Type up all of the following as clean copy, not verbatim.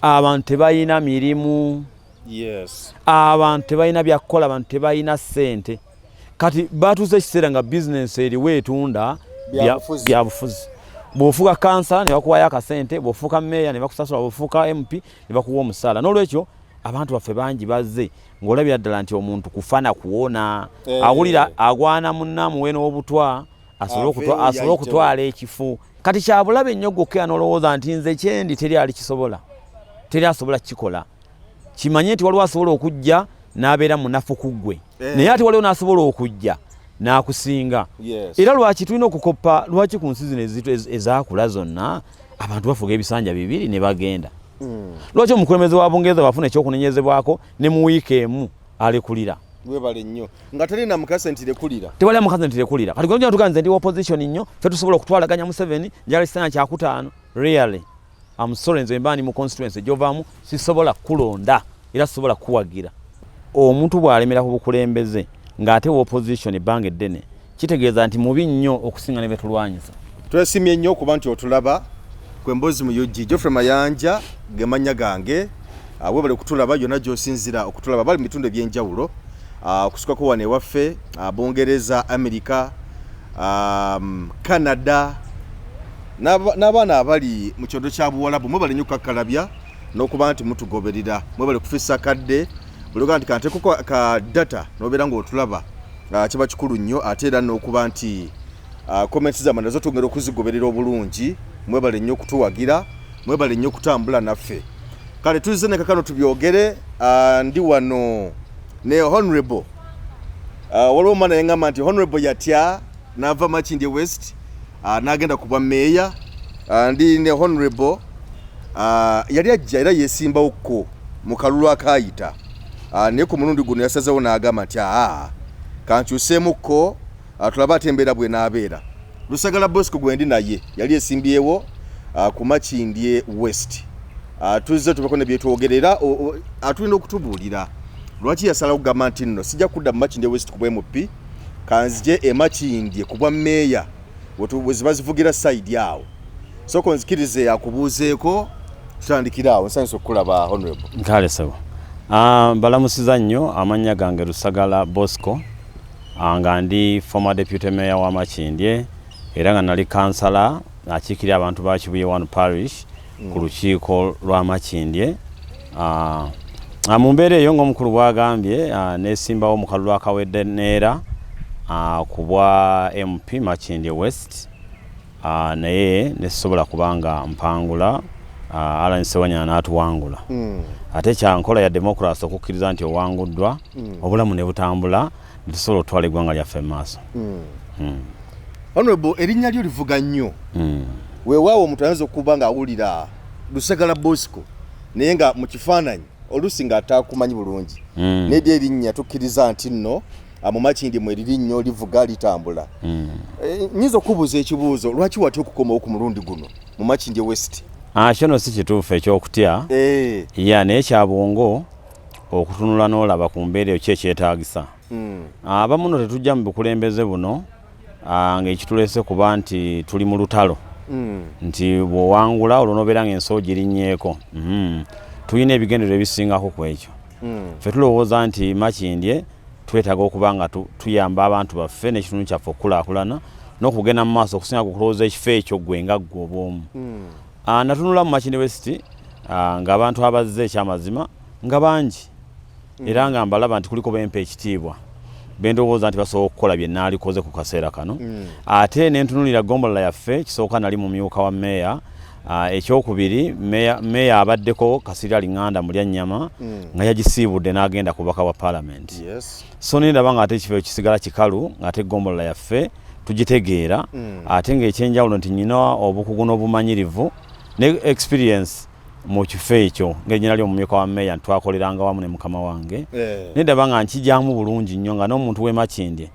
Abantu tebalina mirimu. Abantu tebalina byakukola, abantu tebalina ssente. Kati batuuse ekiseera nga bizinensi eriwo etunda byabufuzi. Bw'ofuuka kansala ne bakuwayo akasente, bw'ofuuka meeya ne bakusasula, bw'ofuuka MP ne bakuwa omusaala. N'olwekyo abantu baffe bangi bazze ng'olabira ddala nti omuntu kufa na kuwona. Awulira agwana munna amuwe n'obutwa asobole okutwala ekifo. Kati kyabulabe nnyo gwokka n'olowooza nti nze kyendi teri alikisobola, teri asobola kukikola. Kimanye nti waliwo asobola okujja n'abeera munafu ku ggwe, naye ate waliwo n'asobola okujja n'akusinga. Era lwaki tulina okukoppa? Lwaki ku nsi zino ezaakula zonna abantu bafuga ebisanja bibiri ne bagenda? Lwaki omukulembeze wa Bungereza bwafuna ekyokunenyezebwako ne mu wiiki emu alekulira? Webale nnyo. Nga teri na mukase nti lekulira. Tewali mukase nti lekulira. Kati gonja tuganze ndi opposition nnyo, ffe tusobola okutwalaganya Museveni, njagala ekisanja kyakutaano. Really, I'm sorry, nze mba ndi mu constituency gy'ovaamu sisobola kulonda era sisobola kuwagira. Omuntu bw'alemera ku bukulembeze ng'ate opposition ebbanga eddene, kitegeeza nti mubi nnyo okusinga ne betulwanyisa. Twesimye nnyo okuba nti otulaba ku Emboozi mu UG. Geoffrey Mayanja ge mannya gange. Webale okutulaba yonna gy'osinzira okutulaba, bali mu bitundu ebyenjawulo, okusukako wano ewaffe Bungereza, Amerika, Canada, n'abaana abali mu kyondo kya Buwalabu. Mwebale nnyo okukakkalabya n'okuba nti mutugoberera. Mwebale kufissa kadde buli ogaa nti kanteeko ka data n'obeera ng'otulaba, kiba kikulu nnyo. Ate era n'okuba nti comments zammwe nazo twongera okuzigoberera obulungi. Mwebale nnyo okutuwagira, mwebale nnyo okutambula naffe. Kale tuzze ne kakano tubyogere. Ndi wano ne honorable. Waliwo omwana yaŋŋamba nti honorable yatya n'ava Makindye West n'agenda ku bwa meeya. Ndi ne honorable, yali ajja era yeesimbawokko mu kalulu akaayita, naye ku mulundi guno yasazewo n'agamba nti aa, kankyuseemukko, tulabe ate embeera bw'enaabeera. Lusagala Bosco gwendi naye, yali esimbyewo ku Makindye West. Tuzze tubeko ne byetwogerera. Atulina okutubuulira lwaki yasalawo okugamba nti nno sijja kudda mu Makindye West ku bwa MP, kanzije e Makindye ku bwa meeya bwe ziba zivugira side awo. Sooka onzikirize akubuuzeeko, tutandikire awo. Nsanyusa okukulaba, honorable. Nkale sebo. Balamusiza nnyo. Amannya gange Lusagala Bosco, nga ndi former deputy mayor wa Makindye era nga nali kansala akiikirira abantu ba Kibuye One Parish ku lukiiko lwa Makindye. Mu mbeera eyo, ng'omukulu bw'agambye, neesimbawo mu kalulu akawedde neera ku bwa MP Makindye West, naye nesisobola kubanga mpangula. Alan Ssewanyana n'atuwangula. Ate kyankola ya democracy okukkiriza nti owanguddwa, obulamu ne butambula ne tusobola okutwala eggwanga lyaffe mu maaso. Honorable, erinnya lyo livuga nnyo. Weewaawo omuntu ayinza okuba ng'awulira Lusagala Bosco naye nga mu kifaananyi oluusi ng'atakumanyi bulungi, naye dy erinnya tukkiriza nti nno mu Makindye mweriri nnyo, livuga, litambula. Nyinza okubuuza ekibuuzo, lwaki watya okukomawo ku mulundi guno mu Makindye West? Kyo no si kituufu ekyokutya. Ya, naye kyabwongo okutunula n'olaba ku mbeera eyo ki ekyetaagisa. Abamu no tetujja mu bukulembeze buno ng'ekituleese kuba nti tuli mu lutalo, nti bw'owangula olwo n'obeera ng'ensi ogirinnyeeko. Tulina ebigendererwa ebisingako ku ekyo. Ffe tulowooza nti Makindye twetaaga okuba nga tuyamba abantu baffe n'ekitundu kyaffe okukulaakulana n'okugenda mu maaso okusinga ku kulowooza ekifo ekyo ggwe nga ggwe obw'omu. Natunula mu Makindye West, ng'abantu abazze ekyamazima nga bangi, era nga mbalaba nti kuliko bempa ekitiibwa bendowooza nti basobola okukola bye naalikoze ku kaseera kano. Ate ne ntunulira ggombolola yaffe. Kisooka nali mumyuka wa meeya. Ekyokubiri, meeya abaddeko Kasirye Ŋŋanda Mulyannyama nga yagisiibudde n'agenda ku bubaka bwa paalamenti. So nendaba nga ate ekifo kisigala kikalu, ng'ate eggombolola yaffe tugitegeera, ate ng'ekyenjawulo nti nyina obukugu n'obumanyirivu ne experience mu kifo ekyo, ngeri nali omumyuka wa meeya nti twakoleranga wamu ne mukama wange. Nendaba nga nkijyamu bulungi nnyo, nga n'omuntu w'e Makindye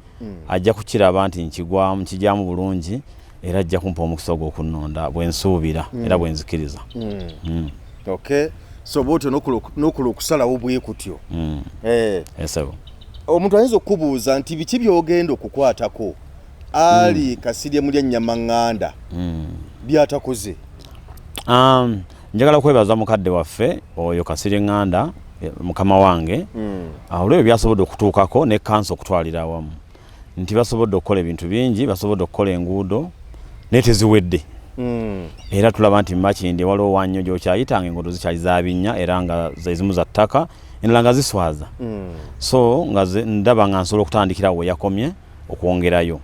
ajja kukiraba nti nkigwamu, nkijyamu bulungi, era ajja kumpa omukisa ogw'okunnonda, bwe nsuubira era bwe nzikiriza. Okay, so bwotyo n'okola okusalawo bwe kutyo. Esebo. Omuntu ayinza okukubuuza nti biki by'ogenda okukwatako ali Kasirye Mulyannyama Ŋŋanda byatakoze? Njagala kwebaza mukadde waffe oyo Kasirye Ŋŋanda, mukama wange, olw'ebyo byasobodde okutuukako ne kanso okutwalira awamu, nti basobodde okukola ebintu bingi, basobodde okukola enguudo naye teziwedde. Era tulaba nti Makindye waliwo wannyo gy'okyayita nga enguudo zikyali za binnya, era nga ezimu za ttaka, endala nga ziswaza. So nga ndaba nga nsobola okutandikira we yakomye okwongerayo.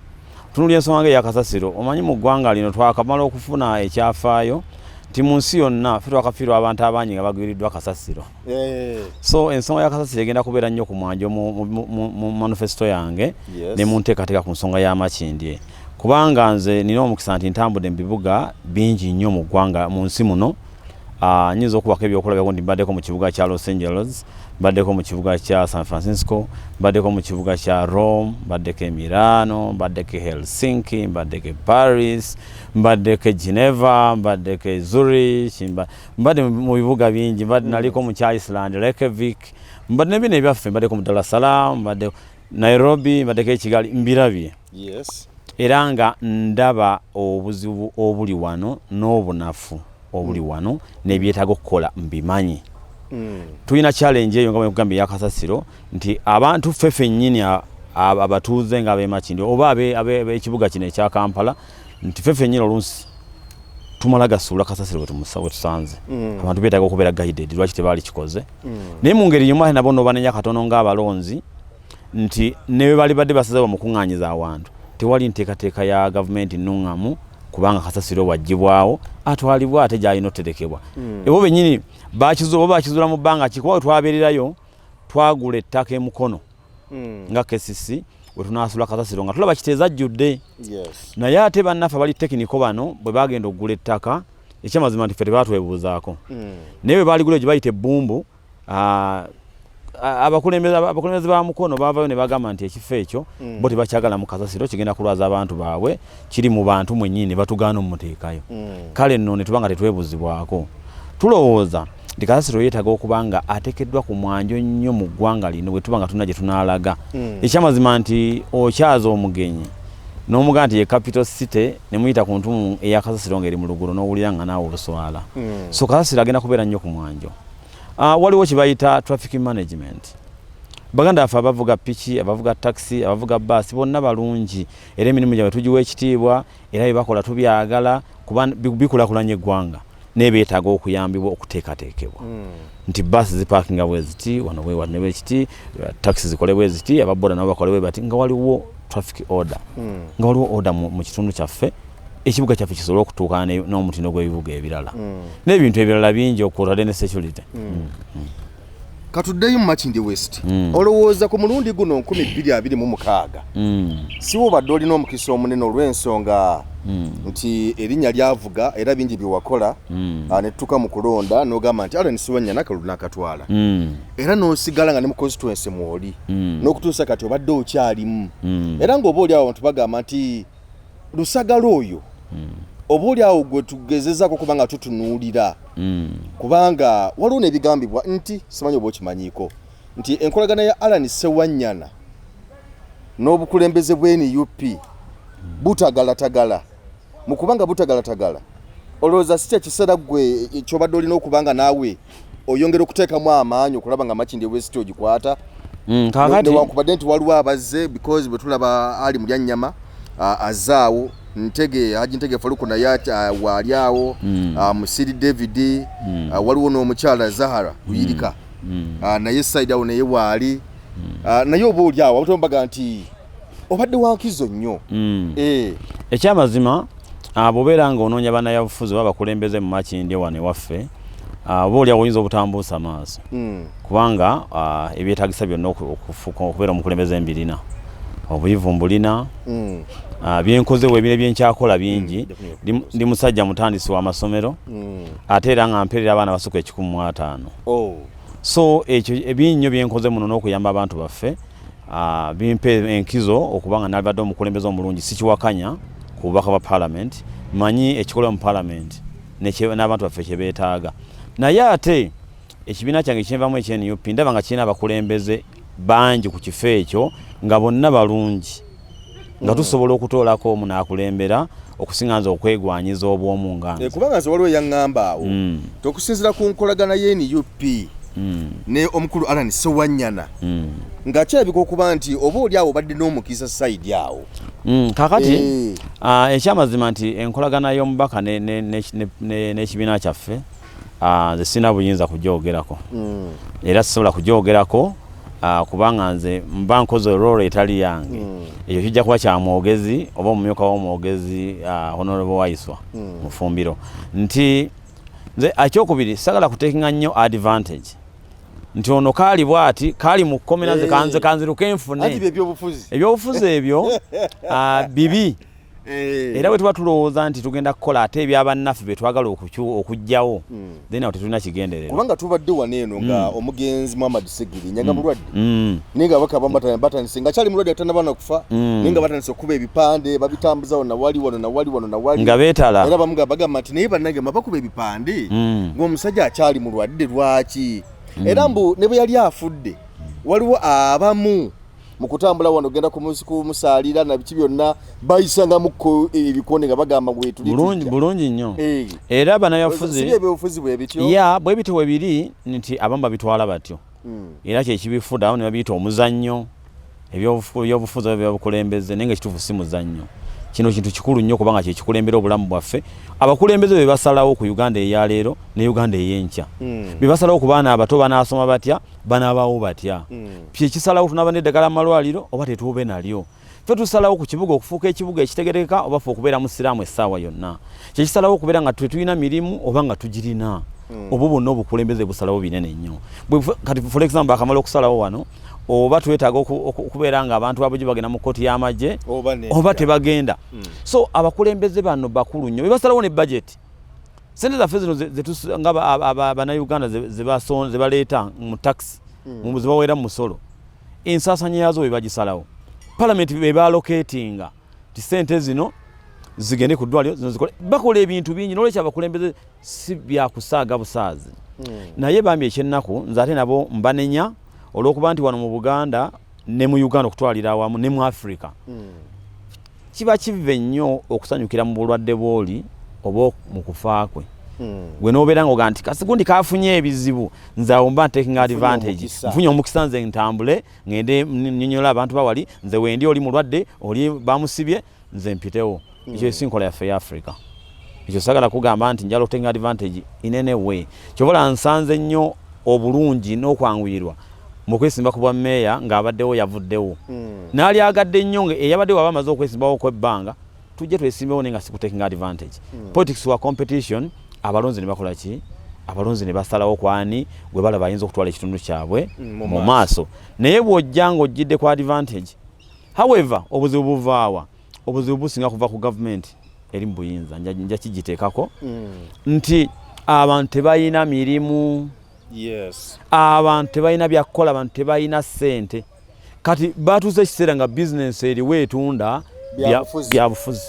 Tunulya ensonga nga eyakasasiro. Omanyi mu ggwanga lino twakamala okufuna ekyafaayo nti mu nsi yonna ffe twakafiirwa abantu abangi nga bagwiriddwa kasasiro. So ensonga ya kasasiro egenda kubeera nnyo ku mwanjo mu manifesto yange ne mu nteekateeka ku nsonga ya Makindye, kubanga nze nina omukisa nti ntambudde mu bibuga bingi nnyo mu ggwanga, mu nsi muno. Nyinza okubako ebyokulabirako nti mbaddeko mu kibuga kya Los Angeles, mbaddeko mu kibuga kya San Francisco, mbaddeko mu kibuga kya Rome, mbaddeko e Milano, mbaddeko e Helsinki, mbaddeko e Paris, mbaddeko e Geneva, mbaddeko e Zurich, mbadde mu bibuga bingi, mbadde naliko mu kya Iceland, Reykjavik, mbadde ne bino ebyaffe, mbaddeko mu Dar es Salaam, mbadde Nairobi, mbaddeko e Kigali, mbirabye. Era nga ndaba obuzibu obuli wano n'obunafu obuli wano n'ebyetaaga okukola mbimanyi. Tulina challenge eyo nga bwe nkugambye eyakasasiro, nti abantu ffe ffennyini abatuuze nga ab'e Makindye oba ab'ekibuga kino ekya Kampala, nti ffe ffennyini oluusi tumala gasuula kasasiro we tusanze. Abantu beetaaga okubeera guided lwaki tebaali kikoze. Naye mu ngeri y'emu ate nabo n'obanenya katono ng'abalonzi nti ne bwe bali badde basazeewo bamukuŋŋaanyiza awantu, tewali nteekateeka ya gavumenti nnuŋŋamu, kubanga kasasiro bw'aggyibwawo atwalibwa ate gy'alina oterekebwa. Ebo bennyini bakizuula oba bakizuula mu bbanga ki? Kuba we twabeererayo twagula ettaka e Mukono nga KCC we tunaasuula kasasiro nga tulaba Kiteezi ajjudde. Naye ate bannaffe abali tekiniko bano bwe bagenda okugula ettaka, ekyamazima nti ffe tebaatwebuuzaako. Naye bwe baaligula gye bayita ebbumbu, abakulembeze ba Mukono baavayo ne bagamba nti ekifo ekyo bo tebakyagala mu kasasiro, kigenda kulwaza abantu baabwe, kiri mu bantu mwennyini, ne batugaana omuteekayo. Kale nno ne tuba nga tetwebuzibwako. Tulowooza nti kasasiro yeetaaga okuba nga ateekeddwa ku mwanjo nnyo mu ggwanga lino bwe tuba nga tulina gye tunaalaga. Ekyamazima nti okyaza omugenyi n'omugamba nti ye capital city, ne muyita ku ntumu eya kasasiro ng'eri mu luguudo, n'owulira nga naawe oluswala. So kasasiro agenda kubeera nnyo ku mwanjo. Waliwo kye bayita traffic management. Baganda baffe abavuga piki, abavuga taxi, abavuga baasi bonna balungi, era emirimu gyabwe tugiwa ekitiibwa, era bye bakola tubyagala kuba bikulaakulanya eggwanga, naye beetaaga okuyambibwa okuteekateekebwa nti baasi zipaakinga bwe ziti wano bwe wati ne bwe kiti, taxi zikole bwe ziti, ababoda nabo bakole bwe bati, nga waliwo traffic order, nga waliwo order mu kitundu kyaffe, ekibuga kyaffe kisobole okutuukana n'omutindo gw'ebibuga ebirala n'ebintu ebirala bingi okwotadde ne security. Katuddeyo mu Makindye West. Olowooza ku mulundi guno 2026 si wobadde olina omukisa omunene olw'ensonga nti erinnya lyavuga era bingi bye wakola, ne tutuuka mu kulonda n'ogamba nti Allan Ssewanyana akalulu n'akatwala, era n'osigala nga ne mu constituency mwoli n'okutuusa kati obadde okyalimu, era ng'oba oli awo abantu bagamba nti Lusagala oyo oba oli awo gwe tugezezaako kuba nga tutunuulira, kubanga waliwo n'ebigambibwa nti simanyi oba okimanyiiko nti enkolagana ya Allan Ssewanyana n'obukulembeze bwa NUP butagalatagala. Mu kubanga butagalatagala, olowooza si kyekiseera gwe kyobadde olina okuba nga naawe oyongera okuteekamu amaanyi okulaba nga Makindye West ogikwata? Kaakati Newankubadde nti waliwo abazze, because bwe tulaba Ali Mulyanyama azaawo, Ntege, Haji Ntege Faluku naye waali awo, Musiri David, waliwo n'omukyala Zahara Luyirika, naye side awo naye waali. Naye oba oli awo abantu baga nti obadde wankizo nnyo. Ekyamazima, bw'obeera ng'onoonya bannabyabufuzi oba abakulembeze mu Makindye wano ewaffe, oba oli awo oyinza obutambuusa maaso, kubanga ebyetaagisa byonna okubeera omukulembeze mbirina, obuyivu mbulina, byenkoze webire byenkyakola bingi. Ndi musajja mutandisi w'amasomero, ate era nga mpeerera abaana basukka 150. So ekyo ebingi nnyo byenkoze muno n'okuyamba abantu baffe, bimpa enkizo okuba nga nalibadde omukulembeze omulungi. Sikiwakanya ku bubaka bwa parliament, manyi ekikolebwa mu parliament n'abantu baffe kye beetaaga, naye ate ekibiina kyange kyenvamu ekye NUP ndaba nga kirina abakulembeze bangi ku kifo ekyo nga bonna balungi, nga tusobola okutoolako omu n'akulembera. Okusinga nze okwegwanyiza obwomu nga nze. Kubanga nze waliwo eyaŋŋamba awo okusinziira ku nkolagana ye NUP ne omukulu Allan Ssewanyana, nga kirabika okuba nti oba oli awo obadde n'omukisa side awo. Kakati ekyamazima nti enkolagana y'omubaka n'ekibiina kyaffe, nze sirina buyinza kugyogerako era sisobola kugyogerako, kubanga nze mba nkoze role etali yange. Ekyo kijja kuba kya mwogezi oba omumyuka w'omwogezi, Honorable Waiswa Mufumbiro. Nti nze ekyokubiri sagala kutekinga nnyo advantage nti ono kaali bwati, kaali mu kkomera, nze kanze kanziruke nfune. Anti byebyobufuzi. Ebyobufuzi ebyo bibi. Era bwe tuba tulowooza nti tugenda kukola ate ebyabannaffe bye twagala okuggyawo, then awo tetulina kigendererwa. Kubanga tubadde wano eno nga omugenzi Muhammad Segirinya nga mulwadde, naye nga abaka abamu batandise nga kyali mulwadde, atanaba na kufa, naye nga batandise okuba ebipande babitambuza wano nawali, wano nawali, wano nawali. Nga beetala. Era abamu nga bagamba nti naye bannange bakuba ebipande ng'omusajja akyali mulwadde, lwaki? Era mbu ne bwe yali afudde, waliwo abamu mu kutambula wano genda kumusaalira na biki byonna bayisangamuko ebikonde nga bagamba wetuli. Bulungi, bulungi nnyo. Era bannabyabufuzi Si ebyobufuzi bwe bityo. Ya, bwe bityo bwe biri nti abamu babitwala batyo era kyekibifudde, abamu ne babiyita omuzannyo, ebyobufuzi oba ebyobukulembeze, naye nga ekituufu si muzannyo. Kino kintu kikulu nnyo kubanga kyekikulembera obulamu bwaffe. Abakulembeze be basalawo ku Uganda eyaleero ne Uganda ey'enkya, be basalawo ku baana abato banaasoma batya, banaabaawo batya. Kyekisalawo tunaba n'eddagala mu malwaliro oba tetuube nalyo. Ffe tusalawo ku kibuga okufuuka ekibuga ekitegerekeka oba ffe okubeera mu siraamu essaawa yonna. Kyekisalawo okubeera nga tetulina mirimu oba nga tugirina. Obwo bwonna obukulembeze busalawo binene nnyo. Kati for example akamala okusalawo wano oba twetaaga okubeera nga abantu babugi bagenda mu kkooti y'amagye oba nedda. Oba tebagenda. So abakulembeze bano bakulu nnyo, bebasalawo ne budget, sente zaffe zino nga bannayuganda ze baleeta mu tax, mu ze baweera mu musolo, ensaasanya yaazo bwe bagisalawo. Palamenti be baloketinga ti sente zino zigende ku ddwaliro, zino zikole, bakola ebintu bingi. Nolwekyo abakulembeze si byakusaaga busaazi. Naye bambi ekyennaku, nze ate nabo mbanenya olw'okuba nti wano mu Buganda ne mu Uganda okutwalira awamu ne mu Africa, kiba kive nnyo okusanyukira mu bulwadde bw'oli oba mu kufa kwe. Gwe n'obeera ng'oga nti kasi gundi kafunye ebizibu, nze awo mba taking advantage. Omukisa. Nfunye omukisa, nze ntambule ngende nnyonnyola abantu bawali nze wendi, oli mulwadde, oli bamusibye, nze mpitewo. Ekyo si nkola yaffe ya Africa. Ekyo sagala kugamba nti njala taking advantage in any way. Kyobola nsanze nnyo obulungi n'okwanguyirwa mu kwesimba ku bwa meeya ng'abaddewo yavuddewo. Naali agadde nnyo nga eyabaddewo aba amaze okwesimbawo kw'ebbanga, tujje twesimbewo, naye nga si ku taking advantage. Politics wa competition, abalonzi ne bakola ki? Abalonzi ne basalawo kwani gwe balaba ayinza okutwala ekitundu kyabwe mu mu maaso. Naye bw'ojja ng'ojjidde ku advantage, however, obuzibu buvaawa? Obuzibu businga kuva ku gavumenti eri mu buyinza. Nja kigiteekako nti abantu tebalina mirimu. Abantu tebalina byakukola, abantu tebalina ssente. Kati batuuse ekiseera nga bizinensi eriwo etunda Byabufuzi. Byabufuzi.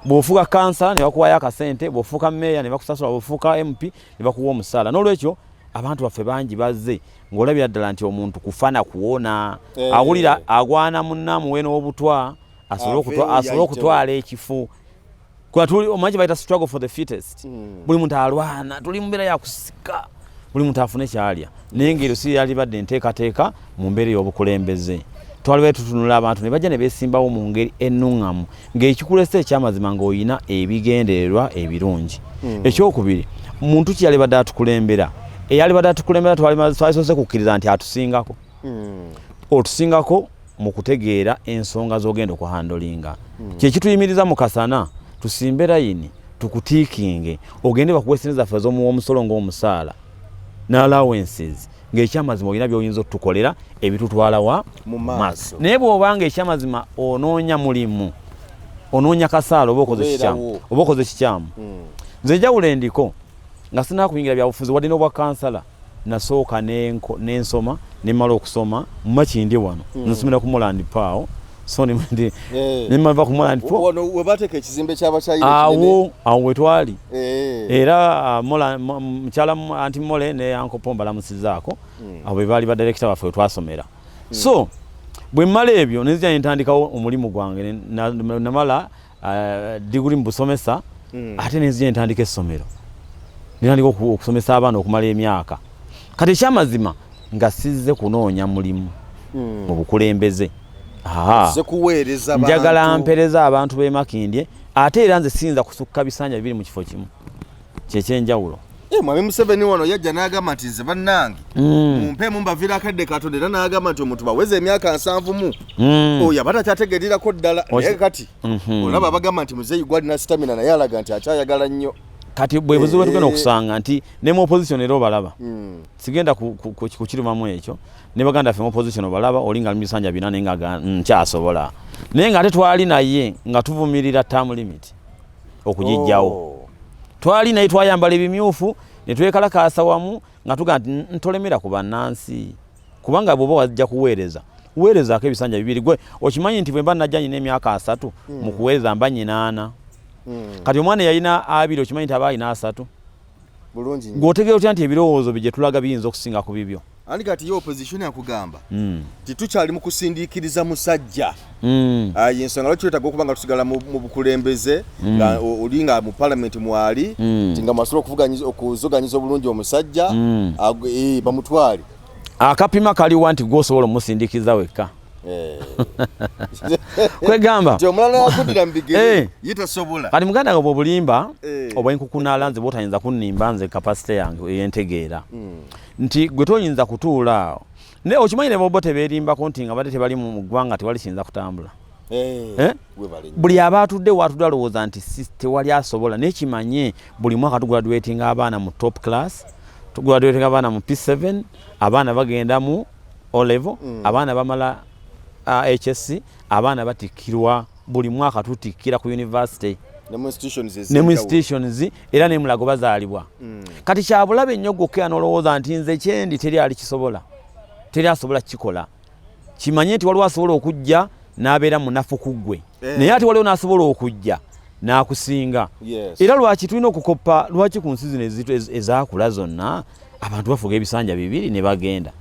Bw'ofuuka kansala ne bakuwayo akasente, bw'ofuuka meeya ne bakusasula, bw'ofuuka MP ne bakuwa omusaala. N'olwekyo abantu baffe bangi bazze ng'olabira ddala nti omuntu kufa na kuwona. Awulira agwana munnamuwe n'obutwa asobole Aveewo asobole yayitewo. okutwala ekifo. Kuba tuli omanyi kye bayita struggle for the fittest. Buli muntu alwana, tuli mu mbeera ya kusika, buli muntu afune kyalya, naye ng'eryo si yalibadde enteekateeka mu mbeera ey'obukulembeze. Twalibaye tutunula abantu ne bajja ne beesimbawo mu ngeri ennuŋŋamu ng'ekikulesa ekyamazima ng'olina ebigendererwa ebirungi. Ekyokubiri, muntu ki yalibadde atukulembera? Eyalibadde atukulembera twalisoose kukkiriza nti atusingako, otusingako mu kutegeera ensonga z'ogenda okuhandolinga. Kyekituyimiriza mu kasana, tusimbe layini tukutiikinge ogende bakuwa esente zaffe ez'omuwa omusolo ng'omusaala n'allowances, ng'ekyamazima olina by'oyinza otukolera ebitutwala wa Mu maaso. Naye bw'obanga ekyamazima onoonya mulimu, onoonya kasaala, oba okoze kikyamu. Kubeerawo. Oba okoze kikyamu. Nze enjawulo endiko nga sinakuyingira byabufuzi wadde n'obwa kansala, nasooka nensoma, nemala okusoma mu Makindye wano. Nsomera ku Moland Pao, so nemava ku Moland Pao. Wano we bateeka ekizimbe ky'abakyayina. Awo wetwali. Era mukyala anti Mole ne Uncle Paul mbalamusizaako. Abo be baali badirekita baffe wetwasomera. So bwe mmala ebyo nenzija nentandikawo omulimu gwange, namala. Diguri mu busomesa. Ate nenzija ntandika essomero, nentandika okusomesa abaana okumala emyaka. Kati ekyamazima nga sizze kunoonya mulimu mu bukulembeze. Aha. Ozze kuweereza Njagala bantu. mpereza abantu b'e Makindye. Ate era nze siyinza kusukka bisanja 2 mu kifo kimu, kyekyenjawulo. Mwami Museveni wano yajja n'agamba nti nze bannange mumpeemu mbaviira akadde Katonda, era n'agamba nti omuntu baweze emyaka 70 oyo aba takyategeerirako ddala. Naye kati olaba abagamba nti muzeeyi gwalina stamina, naye alaga nti akyayagala nnyo. Kati bwe buzibu bwetugenda okusanga nti ne mu opposition era obalaba. Sigenda kukirumamu ekyo. Ne baganda ffe mu opposition obalaba, oli nga ali mu bisanja 4 naye nga nkyasobola, naye nga ate twali naye nga tuvumirira term limit okugijjawo. Twali naye twayambala ebimyufu ne twekalakaasa wamu nga tugamba nti ntolemera ku bannansi, kubanga bw'oba wajja kuweereza, weerezaako ebisanja 2. Gwe okimanyi nti bwe mba najja nyina emyaka 30, mu kuweereza mba nyina 40. Kati omwana yalina 20, okimanyi nti aba alina 30. Bulungi nnyo. Ng'otegeera otya nti ebirowoozo bye gye tulaga biyinza okusinga ku bibyo? Andi kati ye opposition akugamba nti tukyali mu kusindiikiriza musajja. Yensonga lwaki twetaaga okuba nga tusigala mu bukulembeze, nga oli nga mu parliament mwali, nti nga mwasobola okuzoganyiza obulungi omusajja, bamutwale. Akapima kaliwa nti gwe osobola omusindiikiriza wekka? Kwegamba Nti omulala akuddira mu bigere, ye tasobola. Kati muganda nga bw'obulimba obwenkukunala, nze bwotayinza kunnimba, nze capacity yange eyentegeera nti gwe toyinza kutuula awo. Naye okimanyi ne bobo tebeerimbako nti nga badde tebali mu ggwanga tewali kiyinza kutambula. Webale nnyo. Buli aba atudde waatudde alowooza nti si tewali asobola, naye kimanye buli mwaka tugraduatinga abaana mu top class, tugraduatinga abaana mu P7, abaana bagenda mu O level, abaana bamala HSC, abaana batikkirwa. Buli mwaka tutikkira ku university ne mu institutions ne mu ez'enjawulo. institutions, era ne Mulago bazaalibwa. Kati kyabulabe nnyo gwokkeera n'olowooza nti nze kyendi teri alikisobola, teri asobola kukikola. Kimanye nti waliwo asobola okujja n'abeera munafu ku ggwe, naye ate waliwo n'asobola okujja n'akusinga. Era lwaki tulina okukoppa? Lwaki ku nsi zino ezaakula zonna abantu bafuga ebisanja 2 ne bagenda?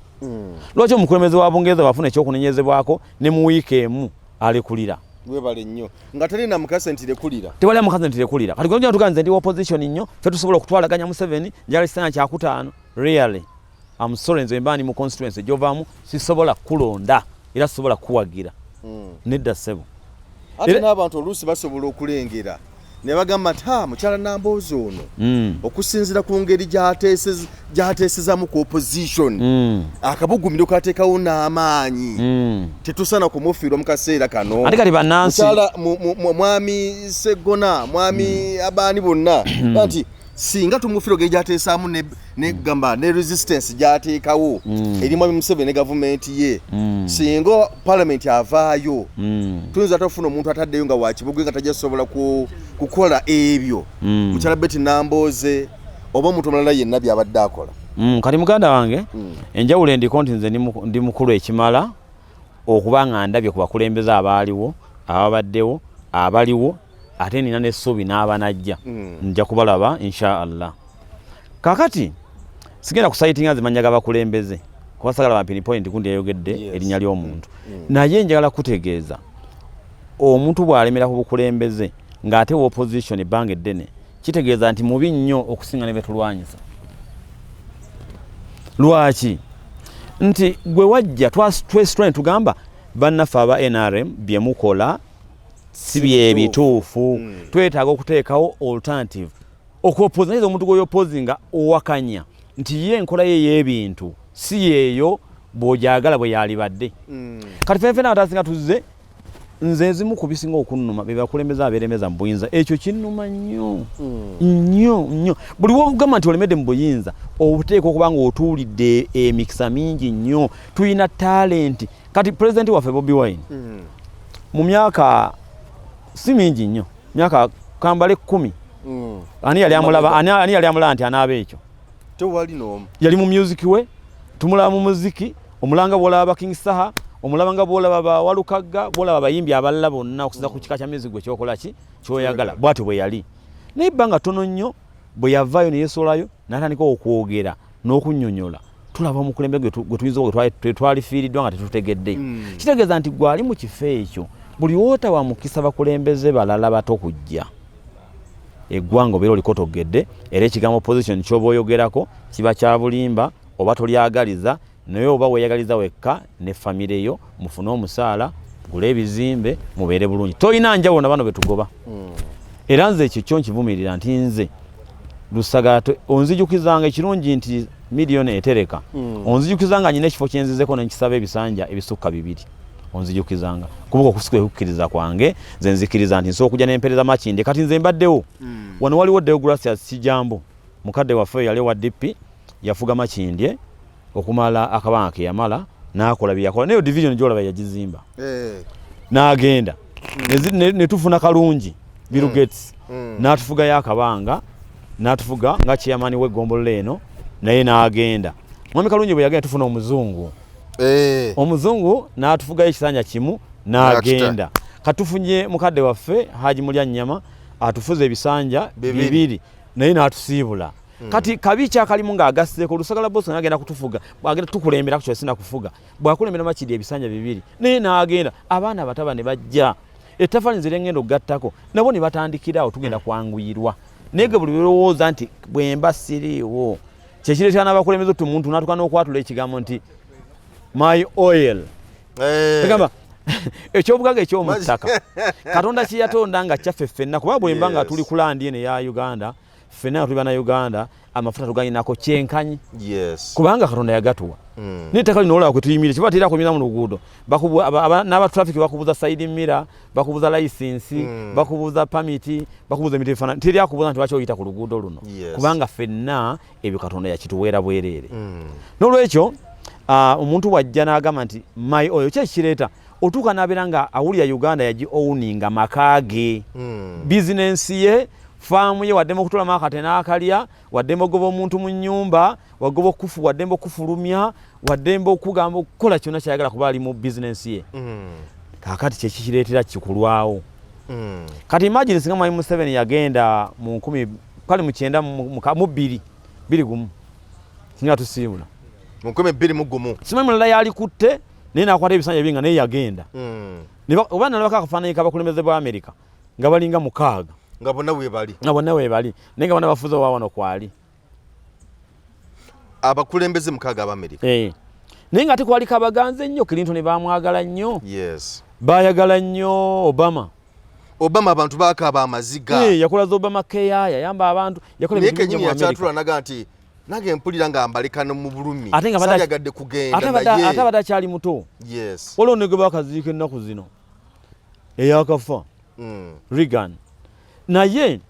Lwaki omukulembeze wa Bungereza bwafuna ekyokunenyezebwako ne mu wiiki emu alekulira? Webale nnyo, nga talina mukase nti lekulira. Tewali amukazi nti lekulira. Kati gwe tugaa nze ndi opposition nnyo, ffe tusobola okutwalaganya Museveni, njagala ekisanja kyakutaano. Really, I'm sorry, nze mba ndi mu constituency gyovaamu sisobola kulonda era sisobola kuwagira. Nedda ssebo. Ate n'abantu oluusi basobola okulengera ne bagamba nti ha, mukyala Namboozi ono, okusinziira ku ngeri gy'ateesezamu ku opposition, akabugumiro kateekawo n'amaanyi, tetusaana kumufiirwa mu kaseera kano. Ate kati bannansi Mukyala mwami Seggona, mwami abaani bonna nti singa tumufiirwa engeri gy'ateesaamu ne gamba ne resistance gy'ateekawo eri mwami Museveni ne gavumenti ye, singa parliament avaayo, tuyinza tofuna omuntu ataddeyo nga wakibugwe nga tajja kusobola kukola ebyo mukyala Betty Nambooze oba omuntu omulala yenna byabadde akola. Kati muganda wange, enjawulo endiko nti nze ndi mukulu ekimala okuba nga ndabye ku bakulembeze abaaliwo, ababaddewo, abaliwo, ate nina n'essuubi n'abanajja. Nja kubalaba insha Allah. Kakati sigenda kucitinga nze mannya g'abakulembeze kuba sagala ba pinpoint gundi yayogedde erinnya ly'omuntu. Naye njagala kutegeeza omuntu bw'alemera ku bukulembeze ng'ate wa opposition ebbanga eddene, kitegeeza nti mubi nnyo okusinga ne betulwanyisa. Lwaki? Nti gwe wajja twesitula ne tugamba bannaffe aba NRM bye mukola si byebituufu, twetaaga okuteekawo alternative okuopposa. Naye omuntu gweyopozinga owakanya nti ye enkola ye y'ebintu si yeeyo bw'ogyagala bwe yalibadde. Kati fenfena abatasinga tuzze, nze ezimu ku bisinga okunnuma be bakulembeze abeeremeza mu buyinza. Ekyo kinnuma nnyo nnyo nnyo. Buli wogamba nti olemedde mu buyinza, obuteeka okuba nga otuulidde emikisa mingi nnyo. Tulina talenti. Kati pulezidenti waffe Bobi Wine mu myaka si mingi nnyo, myaka kambale 10, ani yali amulaba? Ani yali amulaba nti anaaba ekyo? Tewali n'omu. Yali mu music we, tumulaba mu muziki omulanga, bwolaba ba King Saha, omulaba nga bwolaba ba Walukagga, bwolaba abayimbi abalala bonna okusinza ku kika kya music gwe kyokola ki kyoyagala. Bwatyo bwe yali, naye ebbanga ttono nnyo bwe yavaayo ne yeesolayo n'atandika okwogera n'okunnyonnyola, tulaba omukulembeze gwe tuyinza gwe twalifiiriddwa nga tetutegedde. Kitegeeza nti gwali mu kifo ekyo. Buli wootawa mukisa bakulembeze balala bato kujja, eggwanga obeera olikotogedde. Era ekigambo opposition kyoba oyogerako kiba kya bulimba, oba tolyagaliza, naye oba weeyagaliza wekka ne famire yo, mufune omusaala, gule ebizimbe, mubeere bulungi. Tolina njawulo na bano betugoba. Era nze ekyo kyo nkivumirira nti nze Lusagala onzijukizanga ekirungi nti miliyoni etereka. Onzijukizanga nyina ekifo kyenzizeko nenkisaba ebisanja ebisukka 2, onzijukizanga kubuka okusika ekukkiriza kwange. Nze nzikiriza nti nsobola okujja nempereza Makindye. Kati nze mbaddewo wano, waliwo Deogratias Kijambo, mukadde waffe yali wa DP, yafuga Makindye okumala akabanga ke yamala, n'akola bye yakola, naye division gy'olaba yagizimba. N'agenda ne tufuna Kalungi Bill Gates, n'atufugayo akabanga, n'atufuga nga chairman w'eggombolola eno, naye n'agenda. Mwami Kalungi bwe yagenda, tufuna omuzungu. Omuzungu n'atufugayo ekisanja kimu n'agenda. Katufunye mukadde waffe Haji Mulyannyama, atufuza ebisanja 2, naye n'atusiibula. Kati kabi kyakalimu ng'agasseeko Lusagala Bosco agenda kutufuga, agenda tukulembera ku sina kufuga, bwakulembera Makindye ebisanja 2, naye n'agenda. Abaana abataba ne bajja, ettafali nze lyengenda okugattako, nabo ne batandikira awo, tugenda kwanguyirwa. Naye gwe buli lowooza nti bwemba siriiwo, kyekireetera n'abakulembeze oti omuntu n'atuuka n'okwatula ekigambo nti my oil. Egamba ekyobugaga eky'omu ttaka Katonda kye yatonda nga kyaffe ffenna, kuba bwemba nga tuli ku land eno eya Uganda, ffenna nga tuli Bannayuganda, amafuta tugayinako kyenkanyi. Kubanga Katonda yagatuwa. N'ettaka lino olaba kwe tuyimirire, kiba tera kuyimira mu luguudo, n'abatraffic bakubuuza side mirror, bakubuuza license, bakubuuza permit, bakubuuza ebintu ebifaanana. Teri akubuuza nti lwaki oyita ku luguudo luno, kubanga ffenna ebyo Katonda yakituweera bwereere. N'olwekyo omuntu bw'ajja n'agamba nti my oil, ki ekikireeta? Otuuka n'abeera nga awulira Uganda yagi owninga, maka ge, bizinensi ye, faamu ye, waddembe okutolamu akate n'akalya, waddembe okugoba omuntu mu nnyumba, wagoba okufu, waddembe okufulumya, waddembe okugamba okukola kyonna kyayagala kuba ali mu bizinensi ye. Kaakati kyekikireetera kikulwawo. Kati imagine singa Mwami Museveni yagenda mu nkumi kale mu kyenda mu bbiri bbiri gumu, singa tusiibula. Mu 2001. Simanyi mulala yali kutte, naye nakwata ebisanja bibiri nga naye yagenda. Oba nalabako akafaananyi k'abakulembeze bwa Amerika nga balinga 6. Nga bonna weebali. Nga bonna weebali, naye nga bonna bafuze owa wano kwali. Abakulembeze 6 ab'Amerika. Eh. Naye nga ate kwaliko abaganze ennyo. Clinton bamwagala nnyo. Bayagala nnyo Obama. Obama abantu bakaaba amaziga. Eh, yakola za Obama Care, yayamba abantu, yakola naye ebintu bingi kenyini mu Amerika. Yakyatula naga nti nange mpulira nga mbalekano mu bulumi. Ate nga sandyagadde kugenda. Ate naye abadde akyali muto. Waliwo ne gwe bakaziika ennaku zino eyakafa, Reagan. Naye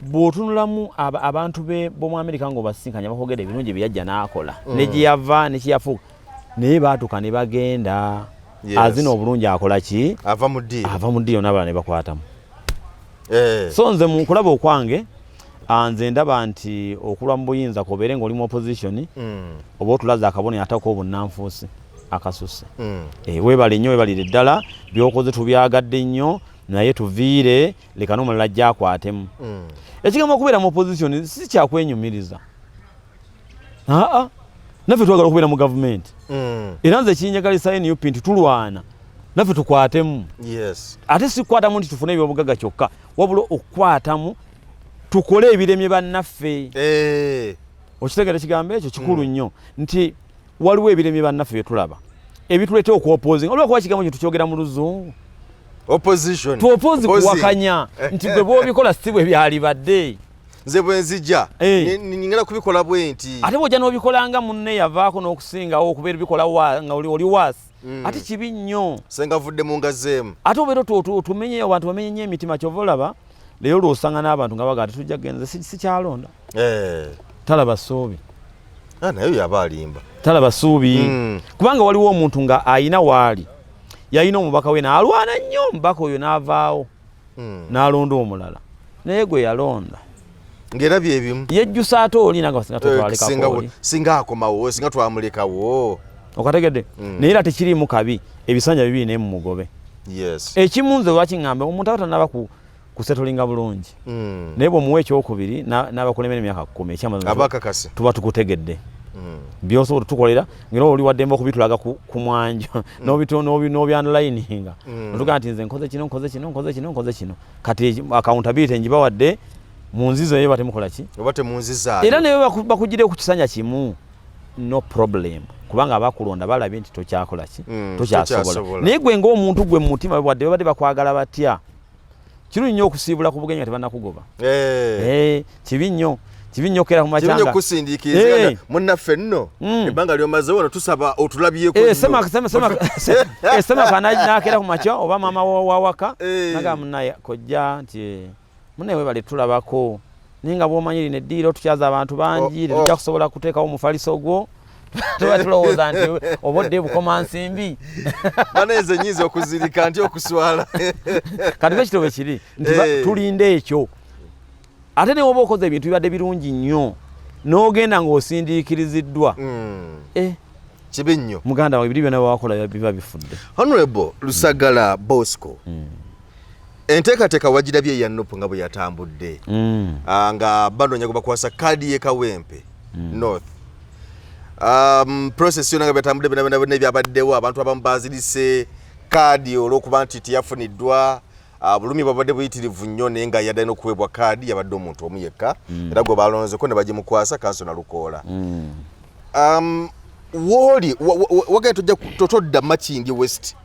bw'otunulamu abantu b'omu Amerika ng'obasinkanya, bakwogera ebirungi bye yajja n'akola, ne gye yava ne kye yafuuka, naye baatuuka ne bagenda. Azina obulungi akola ki? Ava mu ddiiro. Ava mu ddiiro n'abalala ne bakwatamu. So nze mu kulaba okwange, nze ndaba nti okulwa mu buyinza kobeere ng'oli mu opposition, oba otulaze akabonero ate ak'obunnanfuusi akasusse. Weebale nnyo, weebalire ddala by'okoze, tubyagadde nnyo, naye tuviire, leka n'omulala ajja akwatemu. Ekigambo okubeera mu opposition si kyakwenyumiriza, aa, naffe twagala okubeera mu gavumenti. Era nze kinjagalisa NUP nti tulwana naffe tukwatemu. Ate si kukwatamu nti tufune ebyobugagga kyokka, wabula okukwatamu tukole ebiremye bannaffe. Okitegeera ekigambo ekyo kikulu nnyo, nti waliwo ebiremye bannaffe bye tulaba ebituleeta okuopposinga, olwakuba kigambo kyo tukyogera mu Luzungu. Opposition. Tuoppose. Opposing. Kuwakanya nti gwe bw'obikola si bwe byalibadde. Nze bwe nzija Eh. Ngenda kubikola bwe nti. Ate bw'ojja n'obikola nga munne yavaako n'okusingawo okubeera bikola nga oli waasi, ate kibi nnyo. Senga avudde mu ngazeemu. Ate obeera otumenye abantu, bamenye nnyo emitima. Kyova olaba leero lwosanga n'abantu nga bagaa tetujja kugenza, sikyalonda. Talaba ssuubi. Ah, naye yaba alimba. Talaba ssuubi. Kubanga waliwo omuntu nga ayina waali yalina omubaka we n'alwana nnyo, omubaka oyo n'avaawo, n'alonda omulala, naye gwe yalonda ng'era byebimu. Yejjusa ate oli nanga singa Eh, tetwalekako oli. Singa akomawo, singa twamulekawo. Okategedde? Naye era tekiriimu kabi, ebisanja 2 naye mumugobe. Ekimu nze lwaki ŋŋamba omuntu aba tanaba kusettlinga bulungi, naye bw'omuwa ekyokubiri n'abakulembera emyaka 10, ekyamazima Aba akakase. tuba tukutegedde. Byosobola tukolera ngera oli waddembe okubitulaga ku mwanjo n'obyanlininga otugaa nti nze nkoze kino, nkoze kino, nkoze kino, nkoze kino. Kati accountability ngibawadde mu nzizo eyo, batemukola ki? Oba temunzizaayo. Era naye bakugire ku kisanja kimu, no problem, kubanga abakulonda balabye nti tokyakola ki? Tokyasobola. Tokyasobola. Naye gwe ng'omuntu, gwe mu mutima, wadde babadde bakwagala batya, kirungi nnyo okusiibula ku bugenyi nga tebannakugoba. Eh, kibi nnyo, kibi nnyo okera ku Kibi nnyo macyanga okusindiikiriza munnaffe nno ebbanga lyomaze wano, tusaba otulabyeko nnyo. Semaka nakera ku makya oba maama wa waka naga munaye kojja nti munaye webale tulabako, naye nga bwomanyi lino eddiiro tukyaza abantu bangi, tetujja kusobola kuteekawo omufaliso gwo, tuba tulowooza nti oba odde bukoma nsimbi. Bana, nze nyinza okuzirika nti okuswala. Kati ekito bwe kiri nti tulinde ekyo. Ate ne woba okoze ebintu bibadde birungi nnyo n'ogenda ng'osindiikiriziddwa, Kibi nnyo. Muganda wange, biri byonna byewakola biba bifudde. Honorable Lusagala Bosco, enteekateeka wagirabye eya NUP nga bwe yatambudde? Ah, nga banoonya gwe bakwasa kaadi ye Kawempe North. Process yonna nga byatambudde, byonna byonna byonna ebyabaddewo, abantu abamu bazirise kaadi olw'okuba nti teyafuniddwa. Bulumi bwabadde buyitirivu nnyo, naye nga yadde alina okuweebwa kaadi yabadde omuntu omu yekka, era gwe balonzeko ne bagimukwasa, kanso Nalukoola. Wooli wagenda tojja totodda Makindye West,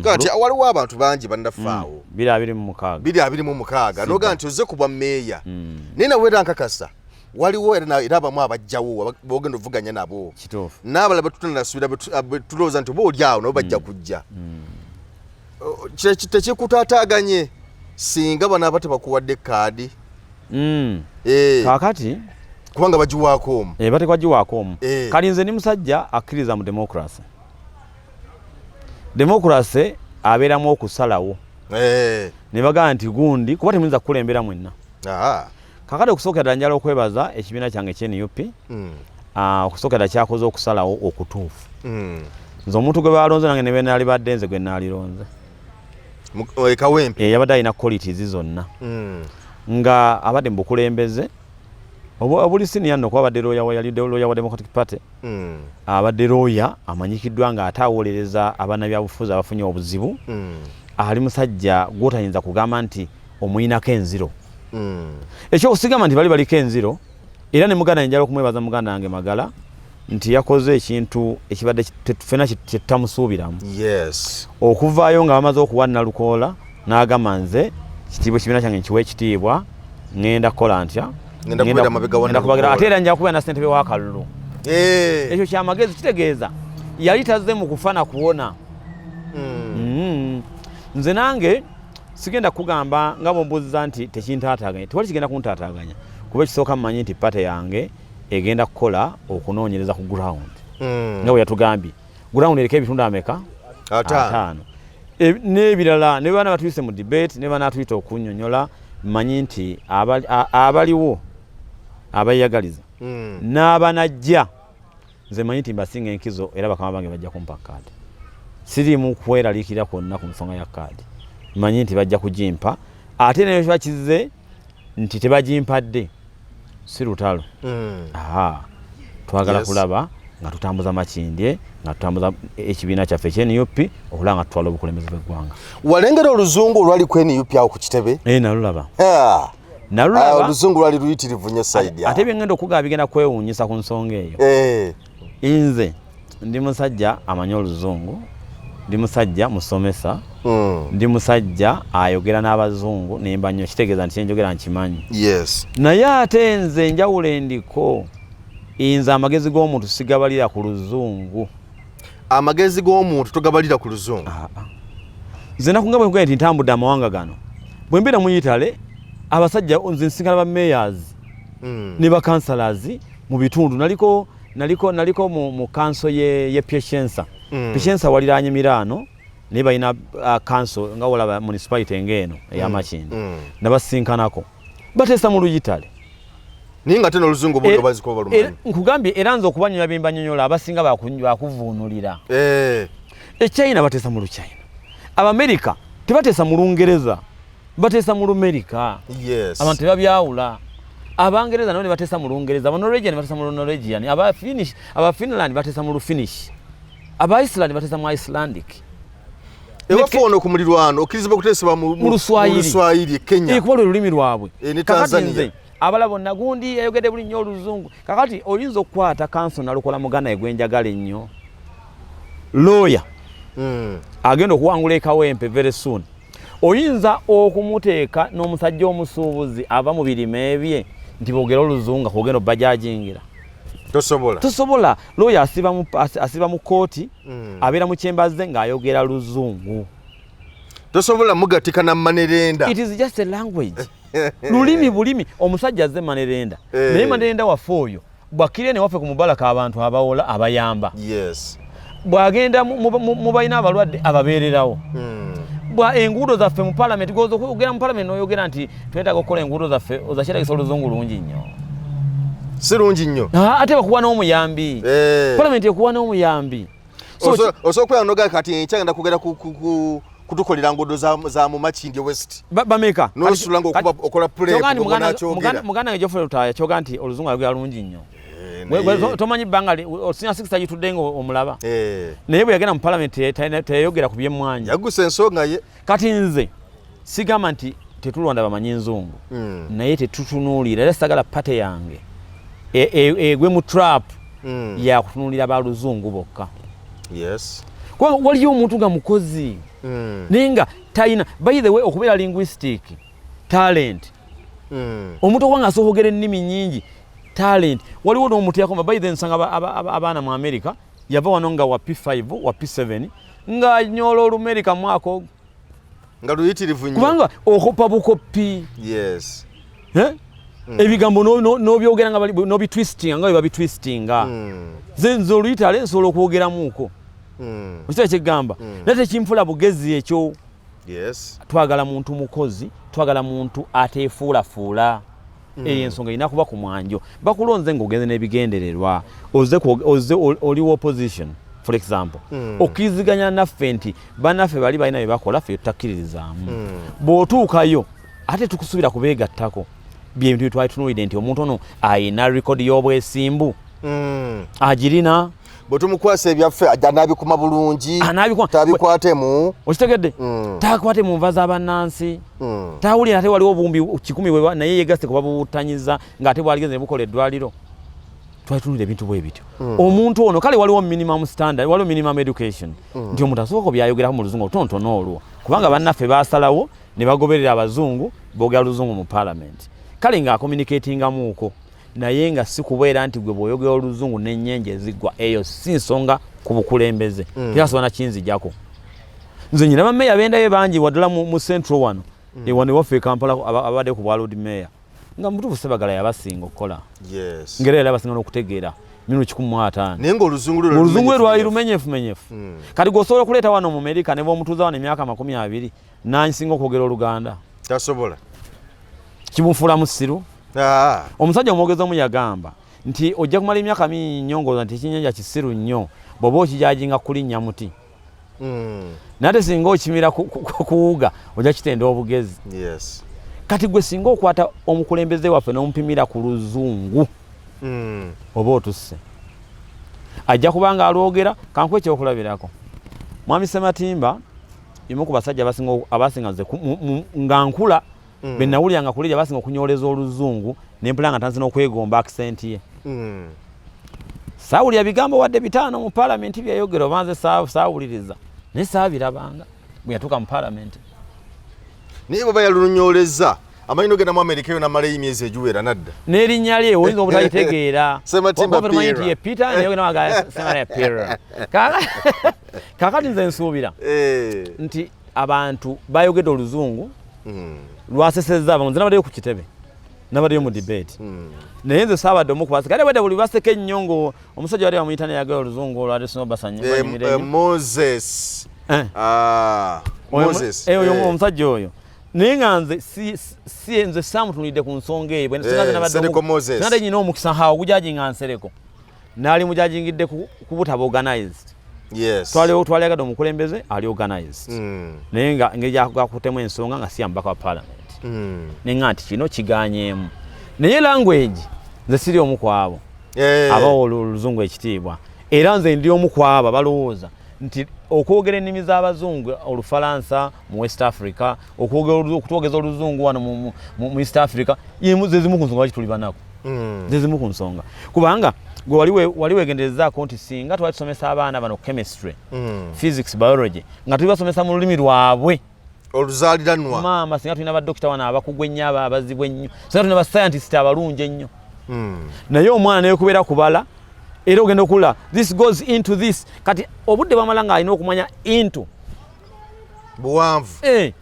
kati waliwo abantu bangi bannaffe awo. 2026. 2026, noga nti ozze ku bwa meeya, naye nawe era nkakasa waliwo era era abamu abajjawo bogenda ovuganya nabo Kituufu. N'abalala betutanasubira, betulowooza nti oba oli awo nabo bajja kujja. Tekikutaataaganye singa banaaba tebakuwadde kaadi? Kaakati Kubanga bagiwaako omu. Batekwa giwaako omu. Kali nze ndi musajja akkiriza mu democracy. Democracy abeeramu okusalawo ne bagamba nti gundi, kuba temuyinza kukulembera mwenna. Kakati okusookera ddala njala okwebaza ekibiina kyange ekye NUP. Okusookera ddala kyakoze okusalawo okutuufu. Nze omuntu gwe balonze nange ne benaalibadde nze gwe naalironze. Kawempe. Yabadde alina qualities zonna, nga abadde mu bukulembeze obuli senior nno, kuba abadde lawyer yali lawyer wa Democratic Party. Abadde lawyer amanyikiddwa nga ate awolereza abannabyabufuzi abafunye obuzibu. Ali musajja gwotayinza kugamba nti omuyinako enziro. Ekyokusigamba nti bali baliko enziro, era ne muganda njala okumwebaza muganda wange Magala nti yakoze ekintu ekibadde ffenna kyetutamusuubiramu, okuvaayo nga bamaze okuwa Nalukoola n'agamba, "Nze kitiibwa ekibiina kyange nkiwa ekitiibwa, ŋŋenda kukola ntya?" Ngenda kubeera mabega wa Ngenda kubagira, Nalukoola. Ate era nja kubeera na ssentebe w'akalulu. Ekyo kyamagezi, kitegeeza yali tazze mu kufa na kuwona. Nze nange sigenda kugamba nga bwombuuziza nti tekintaataaganya. Tewali kigenda kuntaataaganya, kuba ekisooka mmanyi nti party yange egenda kukola okunoonyereza ku ground, nga bwe yatugambye. Ground eriko ebitundu ameka? 50. 50. N'ebirala ne bana batuyise mu debate, ne banaatuyita okunnyonnyola, mmanyi nti abaliwo abayagaliza n'abanajja, nze manyi nti mbasinga enkizo, era bakama bange bajja kumpa kaadi. Siriimu kweraliikirira kwonna ku nsonga ya kaadi, manyi nti bajja kugimpa. Ate nayo kiba kizze nti tebagimpadde, si lutalo. Aha, twagala kulaba nga tutambuza Makindye, nga tutambuza ekibiina kyaffe ekye NUP, okulaba nga tutwala obukulembeze bw'eggwanga. Walengera oluzungu olwali ku NUP awo ku kitebe? Eh, nalulaba. Ah, Nalulaba. Oluzungu lwali luyitirivu nnyo side awo. Ate byengenda okugaba bigenda kwewuunyisa ku nsonga eyo. Nze ndi musajja amanyi oluzungu, ndi musajja musomesa, ndi musajja ayogera n'abazungu nemba nnyo, kitegeeza nti kyenjogera nkimanyi. Naye ate nze enjawulo endiko, nze amagezi g'omuntu sigabalira ku luzungu. Amagezi g'omuntu togabalira ku luzungu? Ah, ah. Nze nakunga bwe nkugambye nti ntambudde amawanga gano, bwe mbeera mu Italy, abasajja nze nsinkana ba mayors ne ba councillors mu bitundu. Naliko mu council ye Piacenza. Piacenza waliraanye Milano, naye balina council nga wolaba municipality ng'eno ey'Amakindye. Nabasinkanako bateesa mu Luyitale. Naye nga ate n'oluzungu obudde baziko balumanyi. Nkugambye, era nze okubanyonyola bye mbanyonyola, abasinga bakuvuunulira. Echina bateesa mu Luchina, Abamerika tebateesa mu Lungereza, bateesa mu Lumerika. Abantu tebabyawula. Abangereza nabo ne bateesa mu Lungereza, Abanorwegian bateesa mu Norwegian, aba Finnish, aba Finland bateesa mu Lufinnish, aba Iceland bateesa mu Icelandic. Ewaffe wano ku mulirwano okkirizibwa okuteesebwa mu Luswayiri, Kenya. Kuba lwe lulimi lwabwe. Ne Kakati Tanzania. nze abala bonna gundi yayogedde buli nnyo oluzungu. Kakati oyinza okukwata kanso nalukola muganda ye gwenjagala ennyo, lawyer agenda okuwangula ekawempe very soon, oyinza okumuteeka n'omusajja omusuubuzi ava mu birime bye nti boogera oluzungu nga kwogenda obajajingira. Tosobola. Tosobola. Lawyer asiba mu kooti, abeera mu kyembaze ng'ayogera luzungu. Tosobola mugatika na manerenda. It is just a language, lulimi bulimi. Omusajja azze manerenda, naye manerenda waffe oyo bwakkirira ne waffe ku mubalaka, abantu abawola abayamba. Bw'agenda mu balina abalwadde ababeererawo. Bwa enguudo zaffe mu palamenti, goza okugenda mu palamenti n'oyogera nti twetaaga okukola enguudo zaffe, ozakyeragisa oluzungu lungi nnyo. Si lungi nnyo. Ate bakuwa n'omuyambi. Palamenti ekuwa n'omuyambi. So, Osobola okubeera noga kati enkya ngenda kugenda kutukolera nguudo za mu Makindye West. Bameka? N'osula ng'okuba okola prep, Kyoga nti nga bw'onakyogera. Muganda wange Geoffrey Lutaaya, kyoga nti oluzungu ayogera lungi nnyo. Tomanyi bbanga senior six agitudde nga omulaba. Naye bwe yagenda mu palamenti teyayogera ku byemmwanyi. Yaggusa ensonga ye. Kati nze sigamba nti tetulonda bamanyi nzungu, naye tetutunuulira, era sagala party yange egwe mu trap yakutunuulira baluzungu bokka. Kubanga waliyo omuntu nga mukozi, naye nga talina, by the way, okubeera linguistic talent. Omuntu okuba nga asobola okwogera ennimi nnyingi talent. Waliwo n'omuntu yakoma, by the way, nsanga abaana mu America, yava wano nga wa P5, wa P7, ng'anyola Olumerika mwaka ogwo. Nga luyitirivu nnyo. Kubanga okopa bukopi. Eh? Ebigambo n'obyogera nga n'obitwistinga nga bwe babitwistinga. Nze oluyita ale nsobola okwogeramuuko. Okitaba kyegamba? Naye tekinfula bugezi ekyo. Twagala muntu mukozi, twagala muntu ateefuulafuula. Eyo ensonga erina kuba ku mwanjo. Bakulonze ng'ogenze n'ebigendererwa. Ozze oli opposition, for example. Okkiriziganya naffe nti bannaffe bali balina bye bakola, ffe tutakkiririzaamu. Bw'otuukayo ate tukusuubira kubeegattako. Bye bintu bye twali tunuulidde nti omuntu ono ayina rekodi y'obwesimbu. Agirina. Bwe tumukwasa ebyaffe ajja n'abikuma bulungi. Anaabikuma. Tabikwatemu. Okitegedde? Takwate mu nva z'abannansi. Tawulira ate waliwo obuwumbi 100 bwe naye yegasse ku babuwuttanyiza ng'ate bwaligenze ne bukola eddwaliro. Twali tunuulira ebintu bwe bityo. Omuntu ono kale waliwo minimum standard, waliwo minimum education. Nti omuntu asobola byayogerako mu luzungu olutonotono olwo. Kubanga bannaffe baasalawo ne bagoberera abazungu boogera luzungu mu parliament. Kale ng'acommunicatingamuuko, naye nga si kubeera nti gwe bw'oyogera oluzungu n'ennyenje eziggwa, eyo si nsonga ku bukulembeze. Terasobola nakinzijako. Nze nyina bammeeya bendayo bangi waddala mu central wano. Wano ewaffe e Kampala abadde ku bwa Lord Mayor. Nga mutuufu Sebagala yabasinga okukola. Ngeri era yabasinga n'okutegeera mirundi 150. Naye ng'oluzungu lwe Oluzungu lwe lwali lumenyefu. Lumenyefumenyefu. Kati gw'osobola okuleeta wano mu Amerika ne bw'omutuuza wano emyaka 20 n'ansinga okwogera Oluganda. Tasobola. Kimufuula musiru. Omusajja omwogezi omu yagamba nti ojja kumala emyaka mingi nnyo ng'olowooza nti ekyennyanja kisiru nnyo bw'oba okijajinga kulinnya muti. Naye ate singa okimira kuwuga ojja kitenda obugezi. Kati gwe singa okwata omukulembeze waffe n'omupimira ku luzungu, oba otusse. Ajja kuba nga alwogera. Kankuwe ekyokulabirako. Mwami Sematimba y'omu ku basajja abasinga nze nga nkula, be nawulira nga kulirya abasinga okunyooleza oluzungu, ne mpula nga ntandise n'okwegomba accent ye. Saawulira bigambo wadde 5 mu paalamenti byeyayogera, oba nze saawuliriza, naye saabirabanga bwe yatuuka mu paalamenti. Naye bw'aba yalunyoolezza, amanyi n'ogenda mu Amerika eyo n'amalayo emyezi egiwera nadda. N'erinnya lye oyinza obutalitegeera. Sematimba Wabula omanyi nti Pira. ye Peter, naye ogenda waga Sematimba Pira. Kaakati nze nsuubira nti abantu bayogedde oluzungu lwasesezza abamu. Nze nabaddeyo ku kitebe, nabaddeyo mu debate, naye nze saabadde omu ku baseka. Ate bwedde buli baseka ennyo ngo omusajja wali bamuyita neyagala oluzungu olwo ate sino basanya banyumira ennyo. Moses. Oyo Moses. Oyo omusajja oyo. Naye nga nze si nze saamutunuulidde ku nsonga eyo. Bwe nsinga nze nabadde Nsereko Moses. Singa nnyina omukisa ha okujajinga Nsereko. Naali mujajingidde ku butaba organized. Twali agadde omukulembeze ali organized. Naye nga engeri gy'akutemu ensonga nga si ya mubaka wa parliament. Ne nga nti kino kigaanyeemu. Naye language, nze siri omu ku abo abawa oluzungu ekitiibwa. Era nze ndi omu ku abo abalowooza nti okwogera ennimi z'abazungu, Olufalansa mu West Africa, okutwogeza oluzungu wano mu East Africa, ze zimu ku nsonga lwaki tuli banaku. Ze zimu ku nsonga, kubanga gwe wali wegenderezaako nti singa twali tusomesa abaana bano chemistry, physics, biology, nga tuli basomesa mu lulimi lwabwe oluzaaliranwa, maama, singa tulina badokita wano abakugu ennyo, abo abazibu ennyo, singa tulina bascientist abalungi ennyo. Naye omwana naye kubeera kubala, era ogenda okula, this goes into this. Kati obudde bwamala ng'alina okumanya into buwanvu. Eh,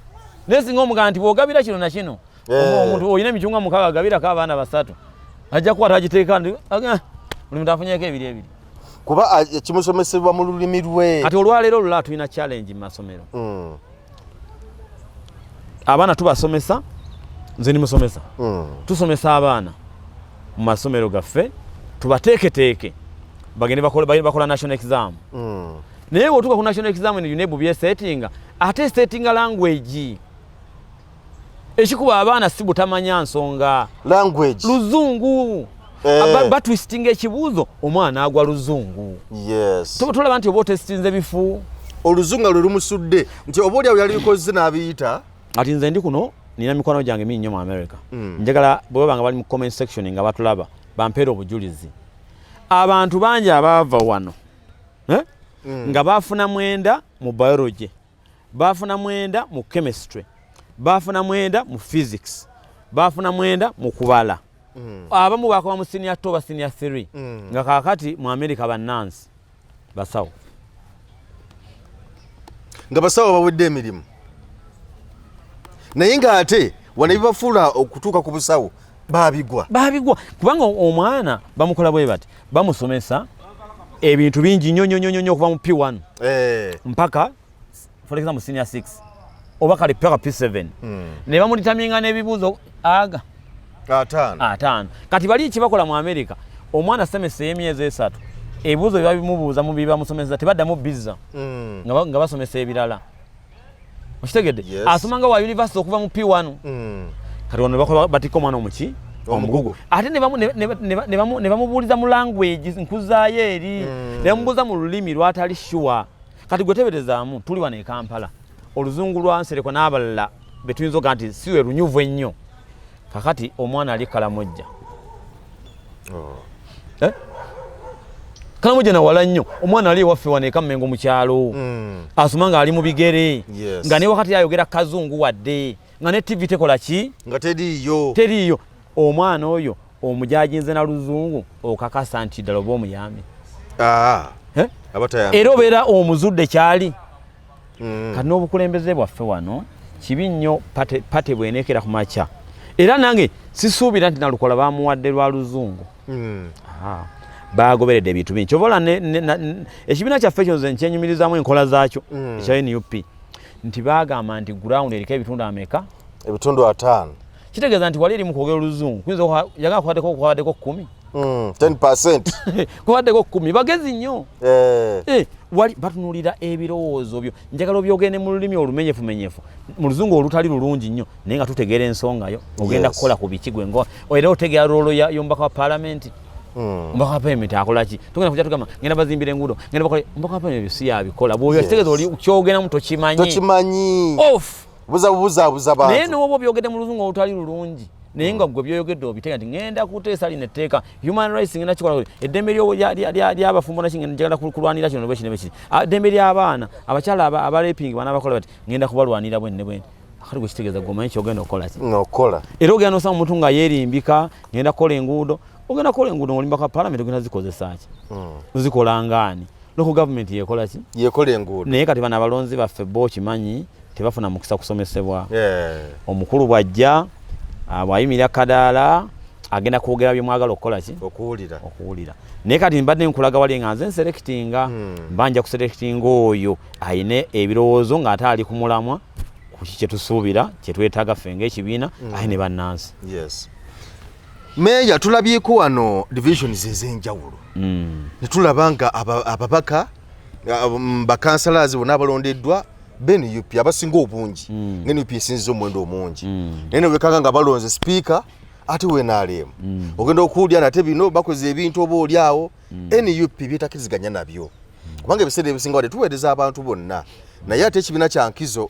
naye singa omugamba nti bw'ogabira kino na kino, omuntu olina emicungwa 6, gabirako abaana basatu, ajja kukwata agiteeka nti "Ah, buli muntu afunyeko ebiri ebiri." Kuba kimusomesebwa mu lulimi lwe. Kati olwaleero olulala tulina challenge mu masomero. Abaana tubasomesa, nze ndi musomesa. Tusomesa abaana mu masomero gaffe, tubateeketeeke bagende bakola national exam. Naye bw'otuuka ku national exam eno, UNEB byesettinga, ate esettinga language ekikuba abaana si butamanya nsonga. Language. Luzungu. Batwistinga ekibuuzo, omwana agwa luzungu. Tulaba nti oba otestinze bifu. Oluzungu lwe lumusudde nti oba oliawo yali bikoze n'abiyita. Ati nze ndi kuno, nina mikwano gyange mingi nnyo mu America. Njagala bwe baba nga bali mu comment section nga batulaba, bampeere obujulizi. Abantu bangi abaava wano, eh? Nga baafuna 9 mu biology, baafuna 9 mu chemistry, baafuna 9 mu physics, baafuna 9 mu kubala. Abamu bakoma mu senior 2 oba senior 3. Nga kaakati mu America bannansi, basawo. Nga basawo bawedde emirimu, naye ng'ate wano ebibafuula okutuuka ku busawo babigwa. Babigwa, kubanga omwana bamukola bwe bati, bamusomesa ebintu bingi nnyo nnyo nnyo nnyo okuva mu P1 mpaka, for example, senior 6 oba kale paka P7, ne bamudetermininga n'ebibuuzo aga 50. 50. Kati bali ekibakola mu America, omwana semester ey'emyezi 3, ebibuuzo biba bimubuuza mu bibamusomesa tebaddamu bizza. Nga basomesa ebirala, okitegedde? Yes. Asoma nga wa university okuva mu P1. Kati wano bakola batikka omwana omuki? Omugugu. Ate ne bamubuuliza mu language nkuzaayo eri, ne bamubuuza mu lulimi lwatali sure. Kati gwe teberezaamu, tuli wano e Kampala, oluzungu lwa Nsereko n'abalala betuyinza okuga nti si lwe lunyuvu ennyo. Kakati omwana ali Kalamojja. Oh. Eh? Kalamojja nawala nnyo. Omwana ali ewaffe wano e Kammengo mu kyalo, asoma ng'ali mu bigere, nga ne wakati ayogera kazungu, wadde nga ne TV tekola ki? Nga teriiyo. Teriiyo. Omwana oyo omujajinze na luzungu, okakasa nti ddala oba omuyambi? Ah, Eh? abatayambi. Era obeera omuzudde kyali. Kati n'obukulembeze bwaffe wano kibi nnyo. Pate bwenekera ku makya, era nange sisuubira nti Nalukola bamuwadde lwa luzungu. Ah, bagoberedde ebintu bingi. Kyova olaba ekibiina kyaffe ekyo nze nkyenyumirizaamu enkola zaakyo, ekya NUP, nti bagamba nti ground eriko ebitundu ameka? Ebitundu 50. Kitegeeza nti wali eri mu kwogera oluzungu kuyinza yagamba kubaddeko 10. 10%. Kubaddeko 10. Bagezi nnyo. Eh. Eh, wali batunuulira ebirowoozo byo, njagala obyogende mu lulimi olumenyefumenyefu, mu luzungu olutali lulungi nnyo, naye nga tutegeera ensonga yo. Ogenda kukola ku biki gwe ngo era otegeera role y'omubaka wa paalamenti. Omubaka wa paalamenti akola ki? Tugenda kujja tugamba ngenda bazimbira enguudo, ngenda bakole. Omubaka wa paalamenti ebyo si yabikola. Bw'oyo kitegeeza oli kyogendamu tokimanyi. Tokimanyi. Off. Buza bubuzaabuza Naye bantu. noba obyogedde mu luzungu olutali lulungi, naye nga gwe byoyogedde obiteega nti ngenda kuteesa lino etteeka, human rights ngenda kikola, eddembe ly'abafumbo naki njagala kulwanira kino bwe kino bwe kiri. Ah, eddembe ly'abaana abakyala abaraping bana bakola bati, ngenda kubalwanira bwe ne bwe. Akati gwe kitegeeza gwe omanyi kyogenda okukola ki? Nokukola. Era ogenda nosanga omuntu nga yeerimbika, ngenda kukola enguudo. Ogenda kukola enguudo ng'olimba ka parliament, ogenda zikozesa ki? Zikola ngaani? Local government yekola ki? Yekola enguudo. Naye kati bano abalonzi baffe bo okimanyi tebafuna mukisa kusomesebwa. Eh. Omukulu bw'ajja, bw'ayimirira kadaala, agenda kwogera bye mwagala okukola ki? Okuwulira. Okuwulira. Naye kati mbadde nkulaga wali nga nze nselectinga, mba nja kuselectinga oyo ayine ebirowoozo ng'ate ali ku mulamwa ku ki kyetusuubira, kyetwetaaga ffe ng'ekibiina, aye ne bannansi. Yes, meeya, tulabyeko wano divisions ez'enjawulo, ne tulaba nga ababaka, bakansalazi bonna abalondeddwa b'NUP abasinga obungi, nga NUP esinziza omuwendo omungi, naye newekanga nga balonze sipiika. Ate weNRM ogenda okuwulya nate bino bakoze ebintu oba oli awo NUP byetakkiriziganya nabyo, kubanga ebiseera ebisinga wadde tuweereza abantu bonna, naye ate ekibiina kya nkizo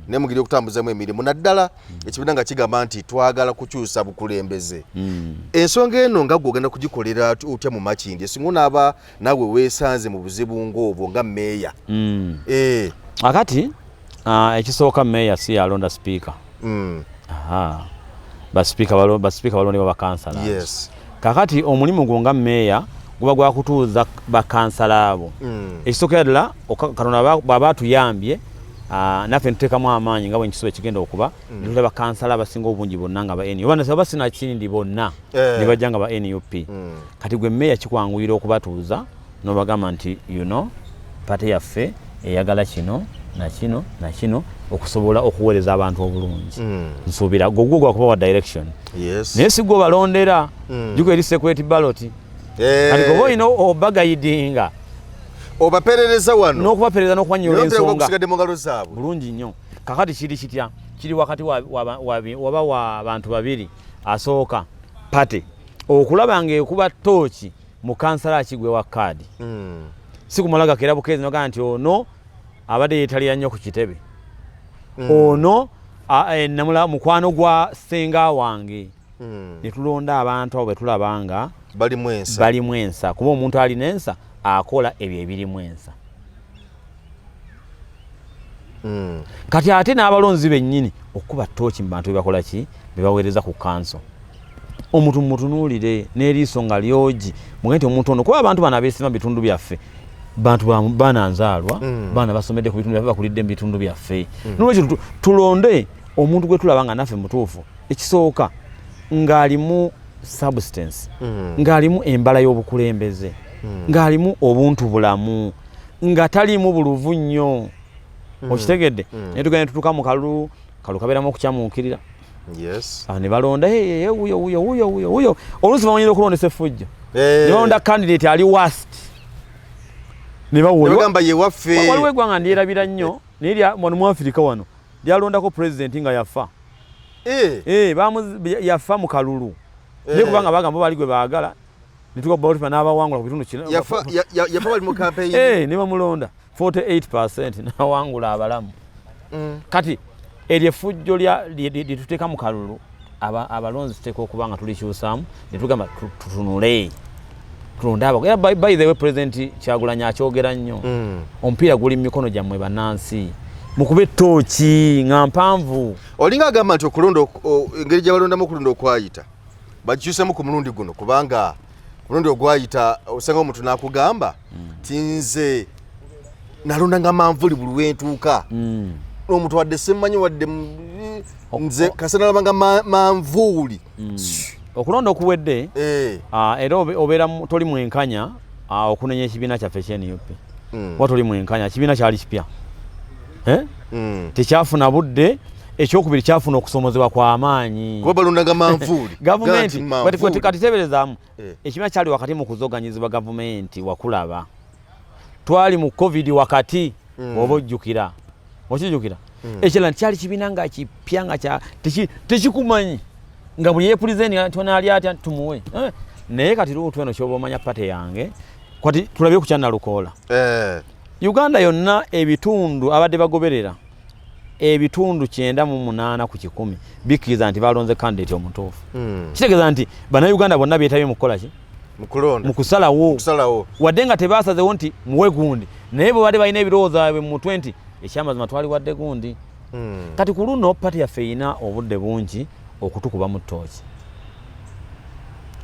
ne mugiri okutambuzamu emirimu, naddala ekibiina nga kigamba nti twagala kukyusa bukulembeze. Ensonga eno nga gwe ogenda kugikolera otya mu Makindye singa onaaba naawe weesanze mu buzibu ng'obwo nga mmeeya? Akati ekisooka, meeya si yalonda sipiika. Aha. Basipiika balondebwa bakansala. Kakati omulimu gwo nga meeya guba gwa kutuuza bakansala abo. Ekisookera ddala, Katonda bw'aba atuyambye, naffe nituteekamu amaanyi nga bwe nkisuba ekigenda okuba, netuleta bakansala abasinga obungi bonna nga ba NUP, oba sinakindi bonna ne bajja nga ba NUP. Kati gwe meeya kikwanguyira okubatuuza n'obagamba nti party yaffe eyagala kino na kino na kino okusobola okuweereza abantu obulungi. Nsuubira gwe gwakubawa direction, naye si gwe obalondera. Jjuko eri secret ballot. Kati goba olina obaguidinga. Obaperereza wano. N'okubaperereza n'okubanyola ensonga. Gusigadde mu ngalo zaabwe. Bulungi nnyo. Kakati kiri kitya? Kiri wakati waba wa bantu babiri. Asooka, party okulaba ng'ekuba tooki mu kansala akigwe wa kaadi, si kumala gakeera bukeezi nogaa nti ono abadde yeetalira nnyo ku kitebe, ono namula mukwano gwa ssenga wange. Ne tulonda abantu abo betulaba nga balimu ensa. Balimu ensa, kuba omuntu alina ensa akola ebyo ebirimu ensa. Kati ate n'abalonzi bennyini okuba tooki mu bantu bebakola ki, bebaweereza ku kanso. Omuntu mutunuulire n'eriiso nga lyogi, mugende nti omuntu ono, kuba abantu bano abeesima mu bitundu byaffe bantu baana nzaalwa, baana basomedde ku bitundu byaffe, bakulidde mu bitundu byaffe. Nolwekyo tulonde omuntu gwe tulaba nga naffe mutuufu. Ekisooka, ng'alimu substance, ng'alimu embala y'obukulembeze, ng'alimu obuntu bulamu, nga taliimu buluvu nnyo. Okitegedde? Naye tugenda tutuuka mu kalulu, kalulu kabeeramu okukyamuukirira. Ne balonda, "Hey, hey, wuyo wuyo wuyo wuyo wuyo." Oluusi bamanyira okulondesa effujjo, ne balonda candidate ali worst, ne bawoyo. Nebagamba ye waffe. Waliwo eggwanga ndyerabira nnyo, naye wano mu Afirika wano lyalondako pulezidenti nga yafa. Yafa mu kalulu, naye kubanga bagamba bali gwe baagala, netuka balotifa n'abawangula ku bitundu kino. Yafa bali mu campaign. Ne bamulonda 48 n'awangula abalamu. Kati eryo effujjo lyetuteeka mu kalulu, abalonzi tuteeka okuba nga tulikyusaamu ne tugamba tutunule tulonde abo. Era by the way, President Kyagulanyi akyogera nnyo, omupiira guli mu mikono gyammwe bannansi, mukube ettooki nga mpanvu. Olinga agamba nti okulonda engeri gye balondamu, okulonda okwayita bakikyusemu ku mulundi guno, kubanga ku mulundi ogwayita osanga omuntu n'akugamba ti nze nalondanga manvuli buli wentuuka n'omuntu wadde semmanyi wadde nze kase nalabanga manvuuli. Okulonda okuwedde, era obeera toli mwenkanya okunenya ekibiina kyaffe ekye NUP. Oba toli mwenkanya, ekibiina kyali kipya. Eh? Tekyafuna budde. Ekyokubiri, kyafuna okusomozebwa kw'amaanyi. Kuba balondanga manvuuli. Gavumenti Gamba nti manvuuli. Kati teberezaamu, ekibiina kyali wakati mu kuzoganyizibwa gavumenti, wakulaba twali mu COVID wakati. Oba ojjukira, okijjukira? Ekirala nti kyali kibiina nga kipya, nga tekikumanyi, nga buli yepulizendi tonaali atya tumuwe. Naye kati luutu eno kyoba omanya party yange, kati tulabye ku kyanalukoola. Uganda yonna, ebitundu abadde bagoberera, ebitundu 98% bikkiriza nti balonze candidate omutuufu. Kitegeeza nti Bannayuganda bonna beetabye mu kukola ki? Mu kulonda. Mu kusalawo. Kusalawo. Wadde nga tebasazewo nti muwe gundi, naye bwe badde balina ebirowoozo byabwe mu mutwe nti ekyamazima twali wadde gundi. Kati ku luno party yaffe erina obudde bungi okutukubamu ttooki,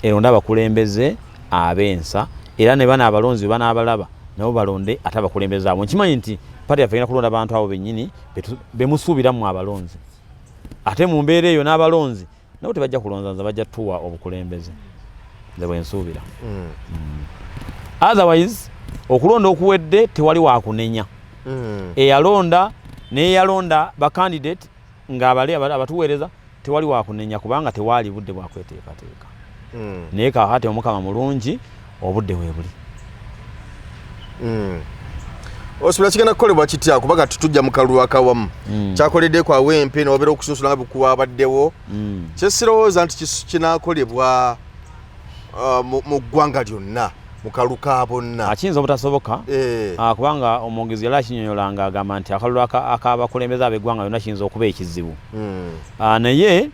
eronde abakulembeze ab'ensa, era ne bano abalonzi bwe banaabalaba nabo balonde ate abakulembeze abo. Nkimanyi nti party yaffe erina kulonda bantu abo bennyini bemusuubira mmwe abalonzi. Ate mu mbeera eyo n'abalonzi nabo tebajja kulonza nze, bajja tuwa obukulembeze, nze bwe nsuubira. Otherwise okulonda okuwedde tewali wakunenya. Eyalonda neyalonda bacandidate ng'abali abatuweereza, tewali wakunenya kubanga tewaali budde bwakweteekateeka. Naye kakati Omukama mulungi, obudde weebuli. Osobola kigenda kukolebwa kitya? Kuba kati tujja mu kalulu akawamu. Kyakoledde ku Awempe nowabeera okusunsula nga bwekuwabaddewo. Kyesirowooza nti kinaakolebwa mu ggwanga lyonna mu kalulu ka bonna. Akiyinza obutasoboka. Kubanga omwogezi yali akinyonyola nga agamba nti akalulu ak'abakulembeze ab'eggwanga lyonna kiyinza okuba ekizibu. Naye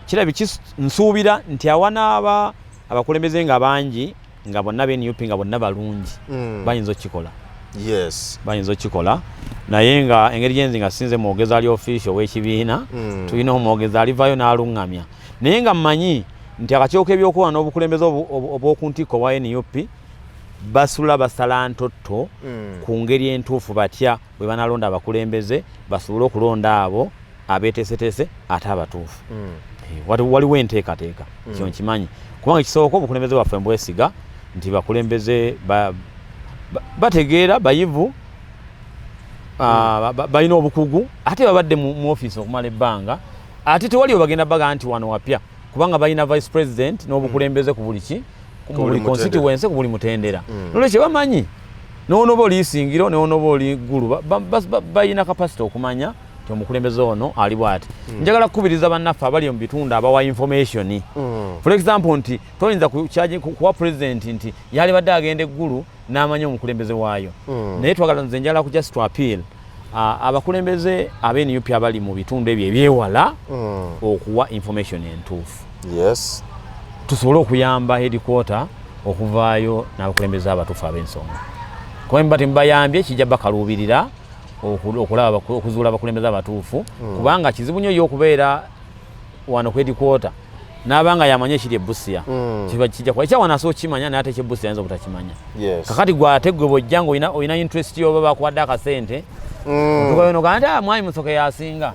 kirabi nsuubira nti awanaaba abakulembeze nga bangi, nga bonna be NUP, nga bonna balungi, bayinza okukikola. Bayinza okukikola, naye nga engeri gyenzi nga sinze mwogezi ali official ow'ekibiina, tulina omwogezi alivayo n'aluŋŋamya, naye nga mmanyi nti akakiiko k'ebyokulonda n'obukulembeze obw'oku ntikko obwa NUP basula basala ntotto ku ngeri entuufu batya bwe banalonda abakulembeze basobole okulonda abo abeeteeseteese ate abatuufu. Waliwo enteekateeka, kyo nkimanyi, kubanga ekisooka obukulembeze bwaffe mbwesiga nti bakulembeze bategeera, bayivu, balina obukugu, ate babadde mu ofiisi okumala ebbanga, ate tewaliwo bagenda baga nti wano wapya, kubanga balina vice president n'obukulembeze ku buli ki, ku buli buli mutendera. constituency, ku buli mutendera. Nolwekyo bamanyi nonoba oli Isingiro, nonoba oli Ggulu, balina capacity okumanya nti omukulembeze ono ali bwati. Njagala kukubiriza bannaffe abali mu bitundu abawa information, for example nti toyinza kuwa president nti yalibadde agenda eggulu n'amanya omukulembeze waayo. Naye twagala, nze njagala ku just to appeal abakulembeze ab'e NUP abali mu bitundu ebyo ebyewala okuwa information entuufu, tusobole okuyamba headquarter okuvaayo n'abakulembeze abatuufu ab'ensonga, kuba muba temubayambye kijja bakaluubirira okulaba okuzuula abakulembeze abatuufu, kubanga kizibu nnyo yo okubeera wano ku headquarter n'abanga yamanye ekiri e Busia. Kiba kijja kuba ekyawano asobola okukimanya, naye ate eky'e Busia ayinza obutakimanya. Kakati gwe ate gwe bw'ojja nga olina interest yoba bakuwadde akasente, otuukayo nogaa nti, "Ah, mwami Musoke yasinga,"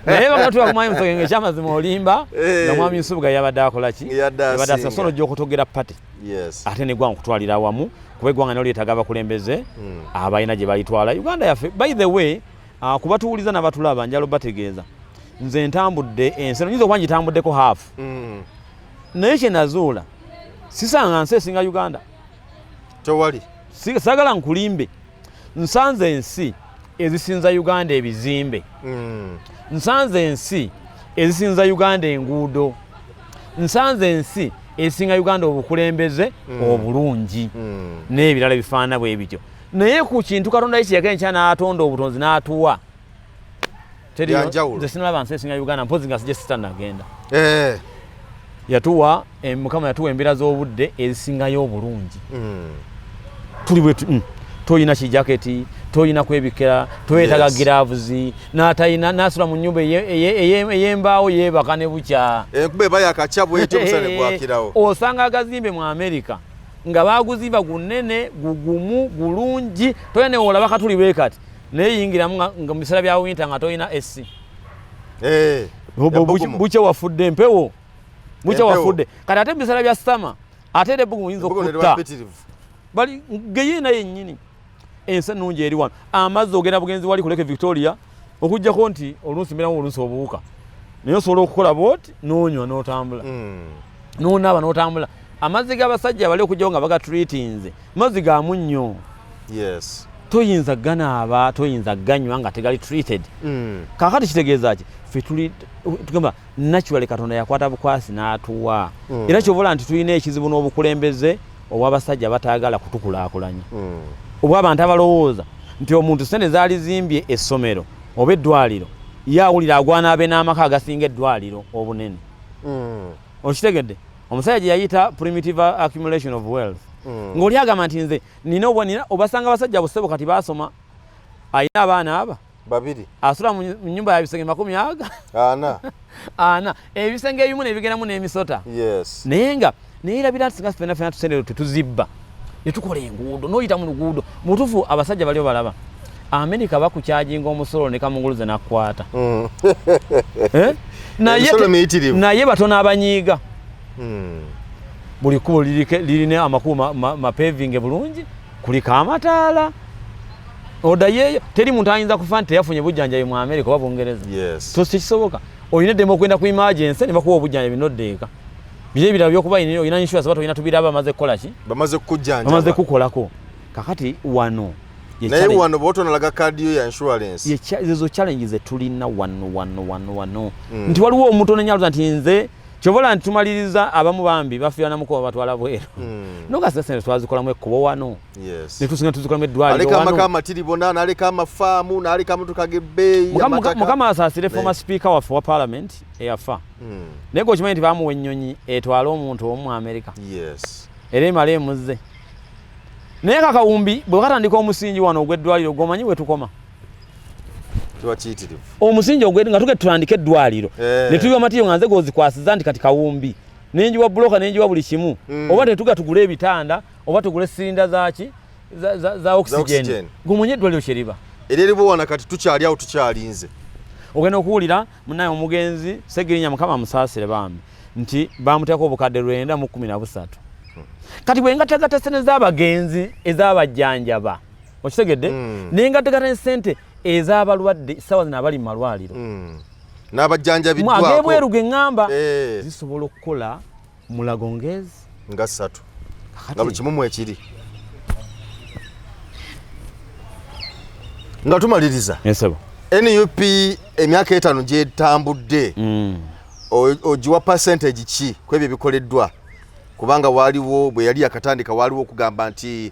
naye bagatuuka ku mwami Musoke ngaekyamazima olimba, nga mwami Nsubuga yabadde akola ki? Yadde Yabadde asinga. asinga. So nojja okutogera party ate neggwanga okutwalira awamu, kuba eggwanga nalyo lyetaaga abakulembeze abalina gye balitwala Uganda yaffe. By the way, kubatuwuliza n'abatulaba, njala obategeeza, nze ntambudde ensi eno, nyinza okuba ngitambuddeko half, naye kye nazuula sisanga nsi esinga Uganda. Tewali. Saagala nkulimbe, nsanze ensi ezisinza Uganda ebizimbe, nsanze ensi ezisinza Uganda enguudo, nsanze ensi ezisinga Uganda obukulembeze obulungi n'ebirala bifaanana bwe bityo, naye ku kintu Katonda ye kyeyaka enkya n'atonda obutonzi n'atuwa, Byanjawulo. nze sinalaba nsi esinga Uganda, mpozi nga sije sitanagenda. Yatuwa, Mukama yatuwa embeera z'obudde ezisingayo obulungi. Tuli bwe toyina kijaketi, toyina kwebikira, toyetaga gloves, n'atayina nasula mu nyumba ey'embaawo yeebaka ne bukya. Enkuba eba yakakya bwetyo, omusana ne gwakirawo. Osanga agazimbe mu America nga baguzimba gunene, gugumu, gulungi, toyina newoolaba katuli bwe kati, naye yingiramu nga mu biseera bya winter nga toyina AC. Ebbugumu. Bukya wafudde empewo, bukya Empewo. wafudde. Kati ate mu biseera bya summer ate era ebbugumu yinza Ebbugumu ne liba okutta. mpitirivu. Bali geyiina yennyini. Ensi ennungi eri wano, amazzi ogenda bugenzi wali ku Lake Victoria, okugjako nti oluusi mbeeramu oluusi obuwuka, naye osobola okukola bwoti n'onywa n'otambula, n'onaaba n'otambula. Amazzi g'abasajja bali okugyawo nga bagatreatinze mazzi ga munnyo. Toyinza ganaaba, toyinza ganywa nga tegali treated. Kakati kitegeeza ki? Ffe tuli tugamba naturally Katonda yakwata bukwasi n'atuwa. Era kyobola nti tulina ekizibu n'obukulembeze obw'abasajja bataagala kutukulaakulanya, obw'abantu abalowooza nti omuntu sente zaalizimbye essomero oba eddwaliro, ye awulira agwana abe n'amaka agasinga eddwaliro obunene. Okitegedde? Omusajja gye yayita primitive accumulation of wealth, ng'oli agamba nti nze nina obwa nina. Obasanga abasajja busebo kati basoma, ayina abaana aba Babiri. Asula mu nyumba ya bisenge makumi aga Ana. ana, ebisenge ebimu nebigendamu n'emisota. Naye nga neyerabira nti singa ffenna ffenna tusente tetuzibba ne tukola enguudo, n'oyita mu luguudo mutuufu, abasajja baliyo balaba Amerika bakukyajinga omusolo ne kamunguluze nakukwata. Eh? Naye Emisolo miyitirivu. Naye batono abanyiiga. Buli kkubo lirina amakubo mapavinge bulungi, kuliko amataala, odayeeyo teri muntu ayinza kufa nti teyafunye bujjanjabi mu Amerika oba Bungereza. So tekisoboka. Olina eddembe okugenda ku emergency ne bakuwa obujjanjabi nodda eka. Biri ebirala byokuba olina insurance oba tolina, tubiraba bamaze kukola ki? Bamaze kukujjanjaba. Bamaze kukolako. Kakati wano Naye wano bw'otonalaga kaadi yo ya insurance, ezo challenge ze tulina wano wano wano wano, nti waliwo omuntu onenyaluza nti nze kyobola nti tumaliriza abamu bambi bafiira namukuba batwala bweru. Nogasa sente twazikolamu ekkubo wano, netusinga tuzikolamu eddwaliro. Aleka amaka wano. Amatiribona n'aleka amafaamu n'aleka amamotoka g'ebbeeyi, amataka. Mukama asaasire former speaker waffe wa parliament eyafa, naye gwe okimanyi nti bamuwa ennyonyi etwale omuntu omu mu Amerika, era emala emuzze. Naye kakawumbi bwe katandika omusingi wano ogw'eddwaliro, gwomanyi bwe tukoma. Kiba kiyitirivu. Omusingi ogwe nga tuge tutandika eddwaliro, ne tuyiwa matiyo nga nze gozikwasiza nti kati kawumbi nenjiwa buloka nenjiwa buli kimu, oba tetuga tugule ebitanda oba tugule sirinda zaki za oxygen. Oxygen. Gwomanyi eddwaliro kyeriba. Era eribo wana kati tukyali awo tukyalinze. Ogenda okuwulira munaye omugenzi Segirinya, Mukama amusaasire bambi, nti bamuteekako obukadde 913. Kati bwengatagata sente z'abagenzi ez'abajjanjaba, okitegedde, nengatagata ne sente ez'abalwadde essaawa zino abali mu malwaliro n'abajjanjabiddwako ag'ebweru ge ŋŋamba, zisobola okukola Mulago ngezi nga ssatu, Kakati nga buli kimu mwekiri. Nga tumaliriza, Ensebo. NUP emyaka 5 gyetambudde, ogiwa percentage ki ku ebyo ebikoleddwa? Kubanga waaliwo bwe yali yakatandika, waaliwo okugamba nti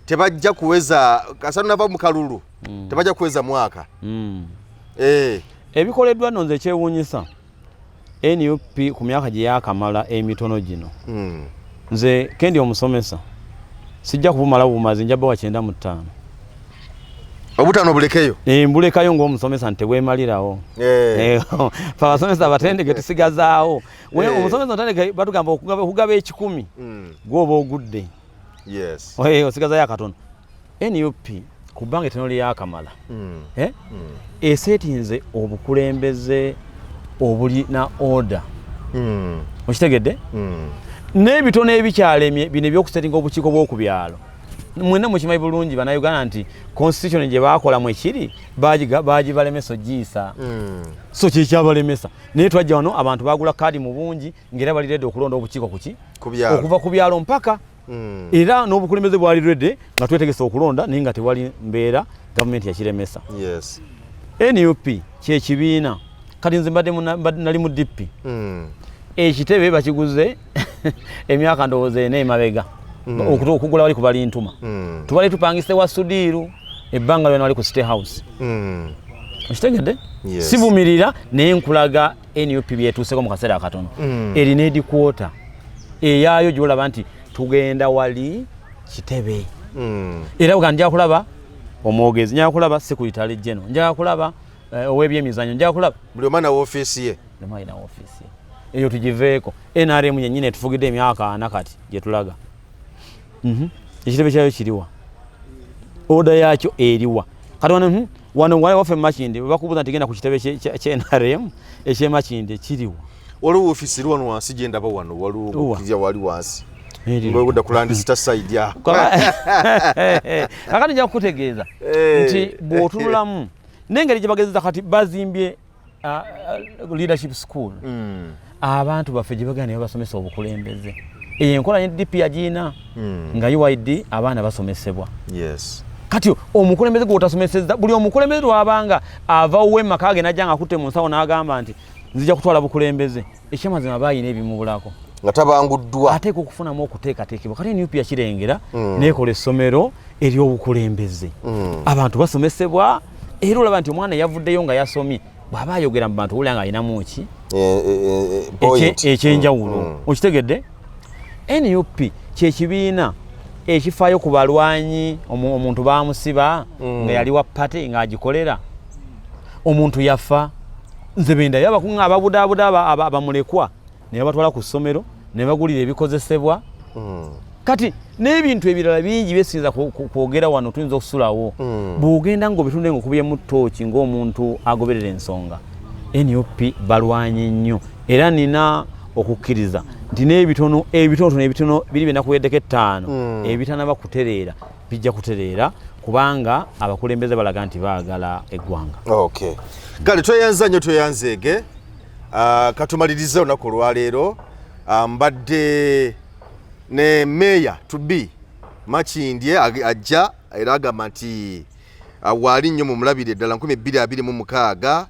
tebajja kuweza kasanu nava mu kalulu, tebajja kuweza mwaka. Ebikoleddwa nno nze kyewuunyisa, NUP ku myaka gye yakamala emitono gino, nze kendi omusomesa sijja kubumala bumazi, nja bawa 95. Obutaano bulekeyo. Mbulekayo ng'omusomesa nti tebwemalirawo. Fe abasomesa abatendeke tusigazaawo. Omusomesa otendeke batugamba okugaba 100, gwoba ogudde. Osigazayo akatono. NUP ku bbanga ettono lyakamala, eseetinze obukulembeze obulina order, okitegedde, n'ebitono ebikyalemye bino ebyokusetinga obukiiko bw'oku byalo. Mwenna mukimanyi bulungi Bannayuganda nti constitution gye baakola mwekiri baagibalemesa ogiyisa, so kyekyabalemesa. Naye twajja wano abantu bagula kaadi mu bungi ng'era bali ready okulonda obukiiko kuki Ku byalo. Okuva ku byalo mpaka, era n'obukulembeze bwali ready nga twetegese okulonda, naye nga tewali mbeera, gavumenti yakiremesa. NUP kyekibiina kati nze mbadde nali mu DP, ekitebe bakiguze emyaka ndowooza ena emabega. Okugula wali kubalintuma, tubali tupangise wa Sudiiru ebbanga lyona wali ku State House, okitegedde? Yes. Sivumirira, naye nkulaga NUP byetuuseko mu kaseera akatono. Erina headquarter eyaayo gyolaba nti tugenda wali kitebe, era bwa nja kulaba omwogezi, nja kulaba secretary general, nja kulaba ow'ebyemizannyo, nja kulaba buli omwana woofiisi ye. Buli alina woofiisi ye. Eyo tugiveeko. NRM yennyini etufugidde emyaka 40 kati gye tulaga. Ekitebe kyayo kiriwa? Order yakyo eriwa? Kati wano, wano wali waffe Makindye, bwe bakubuuza nti genda ku kitebe kye NRM eky'e Makindye, kiriwa? Waliwo woofiisi eri wano wansi gye ndaba wano, waliwo Wa? Okirya wali wansi Eri. ng'odda ku Landista side awo. Kakati nja kukutegeeza nti bw'otunulamu n'engeri gye bagezeza kati bazimbye leadership school, abantu baffe gye bagenda ne babasomesa obukulembeze. Eyo enkola ne DP yagiina, nga UYD abaana basomesebwa. Kati omukulembeze gw'otasomesezza, buli omukulembeze lwabanga ava wuwe maka ge najja nga akutte mu nsawo n'agamba nti nzija kutwala bukulembeze, ekyamazima aba ayina ebimubulako. Nga tabanguddwa. Ateeka okufunamu okuteekateekebwa. Kati NUP yakirengera, nekola essomero ery'obukulembeze, abantu basomesebwa, era olaba nti omwana yavuddeyo nga yasomye, bw'aba ayogera mu bantu owulira nga alinamu ki Point. Ekyenjawulo. Okitegedde? NUP kyekibiina ekifaayo ku balwanyi. Omuntu bamusiba nga yali wa party ng'agikolera, omuntu yafa, nze bendayo abakunga ababudaabuda abamulekwa ne babatwala ku ssomero ne bagulira ebikozesebwa. Kati n'ebintu ebirala bingi byesinza kwogera wano, tuyinza okusulawo. Bw'ogenda ng'obitunde ng'okubyemu tooki ng'omuntu agoberera ensonga, NUP balwanye nnyo, era nina okukkiriza nti n'ebitono ebitonotono ebitono biri byenakuweddeko ettaano ebitanaba kutereera bijja kutereera, kubanga abakulembeze balaga nti baagala eggwanga. Okay, kale tweyanza nnyo, tweyanzeege. Katumalirize olunaku olwaleero. Mbadde ne meeya to be Makindye, ajja era agamba nti Waali nnyo mumulabire ddala 2026,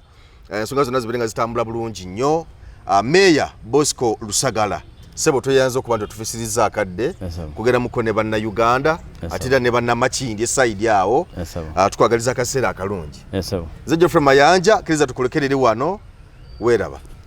ensonga zonna zibeere nga zitambula bulungi nnyo. Meeya Bosco Lusagala, sebo, tweyanza okuba nti otufisiriza akadde kugenda muko ne Bannayuganda, ate era ne Bannamakindi e side awo. Tukwagaliza akaseera akalungi. Nze Geoffrey Mayanja, kkiriza tukulekerere wano, weeraba.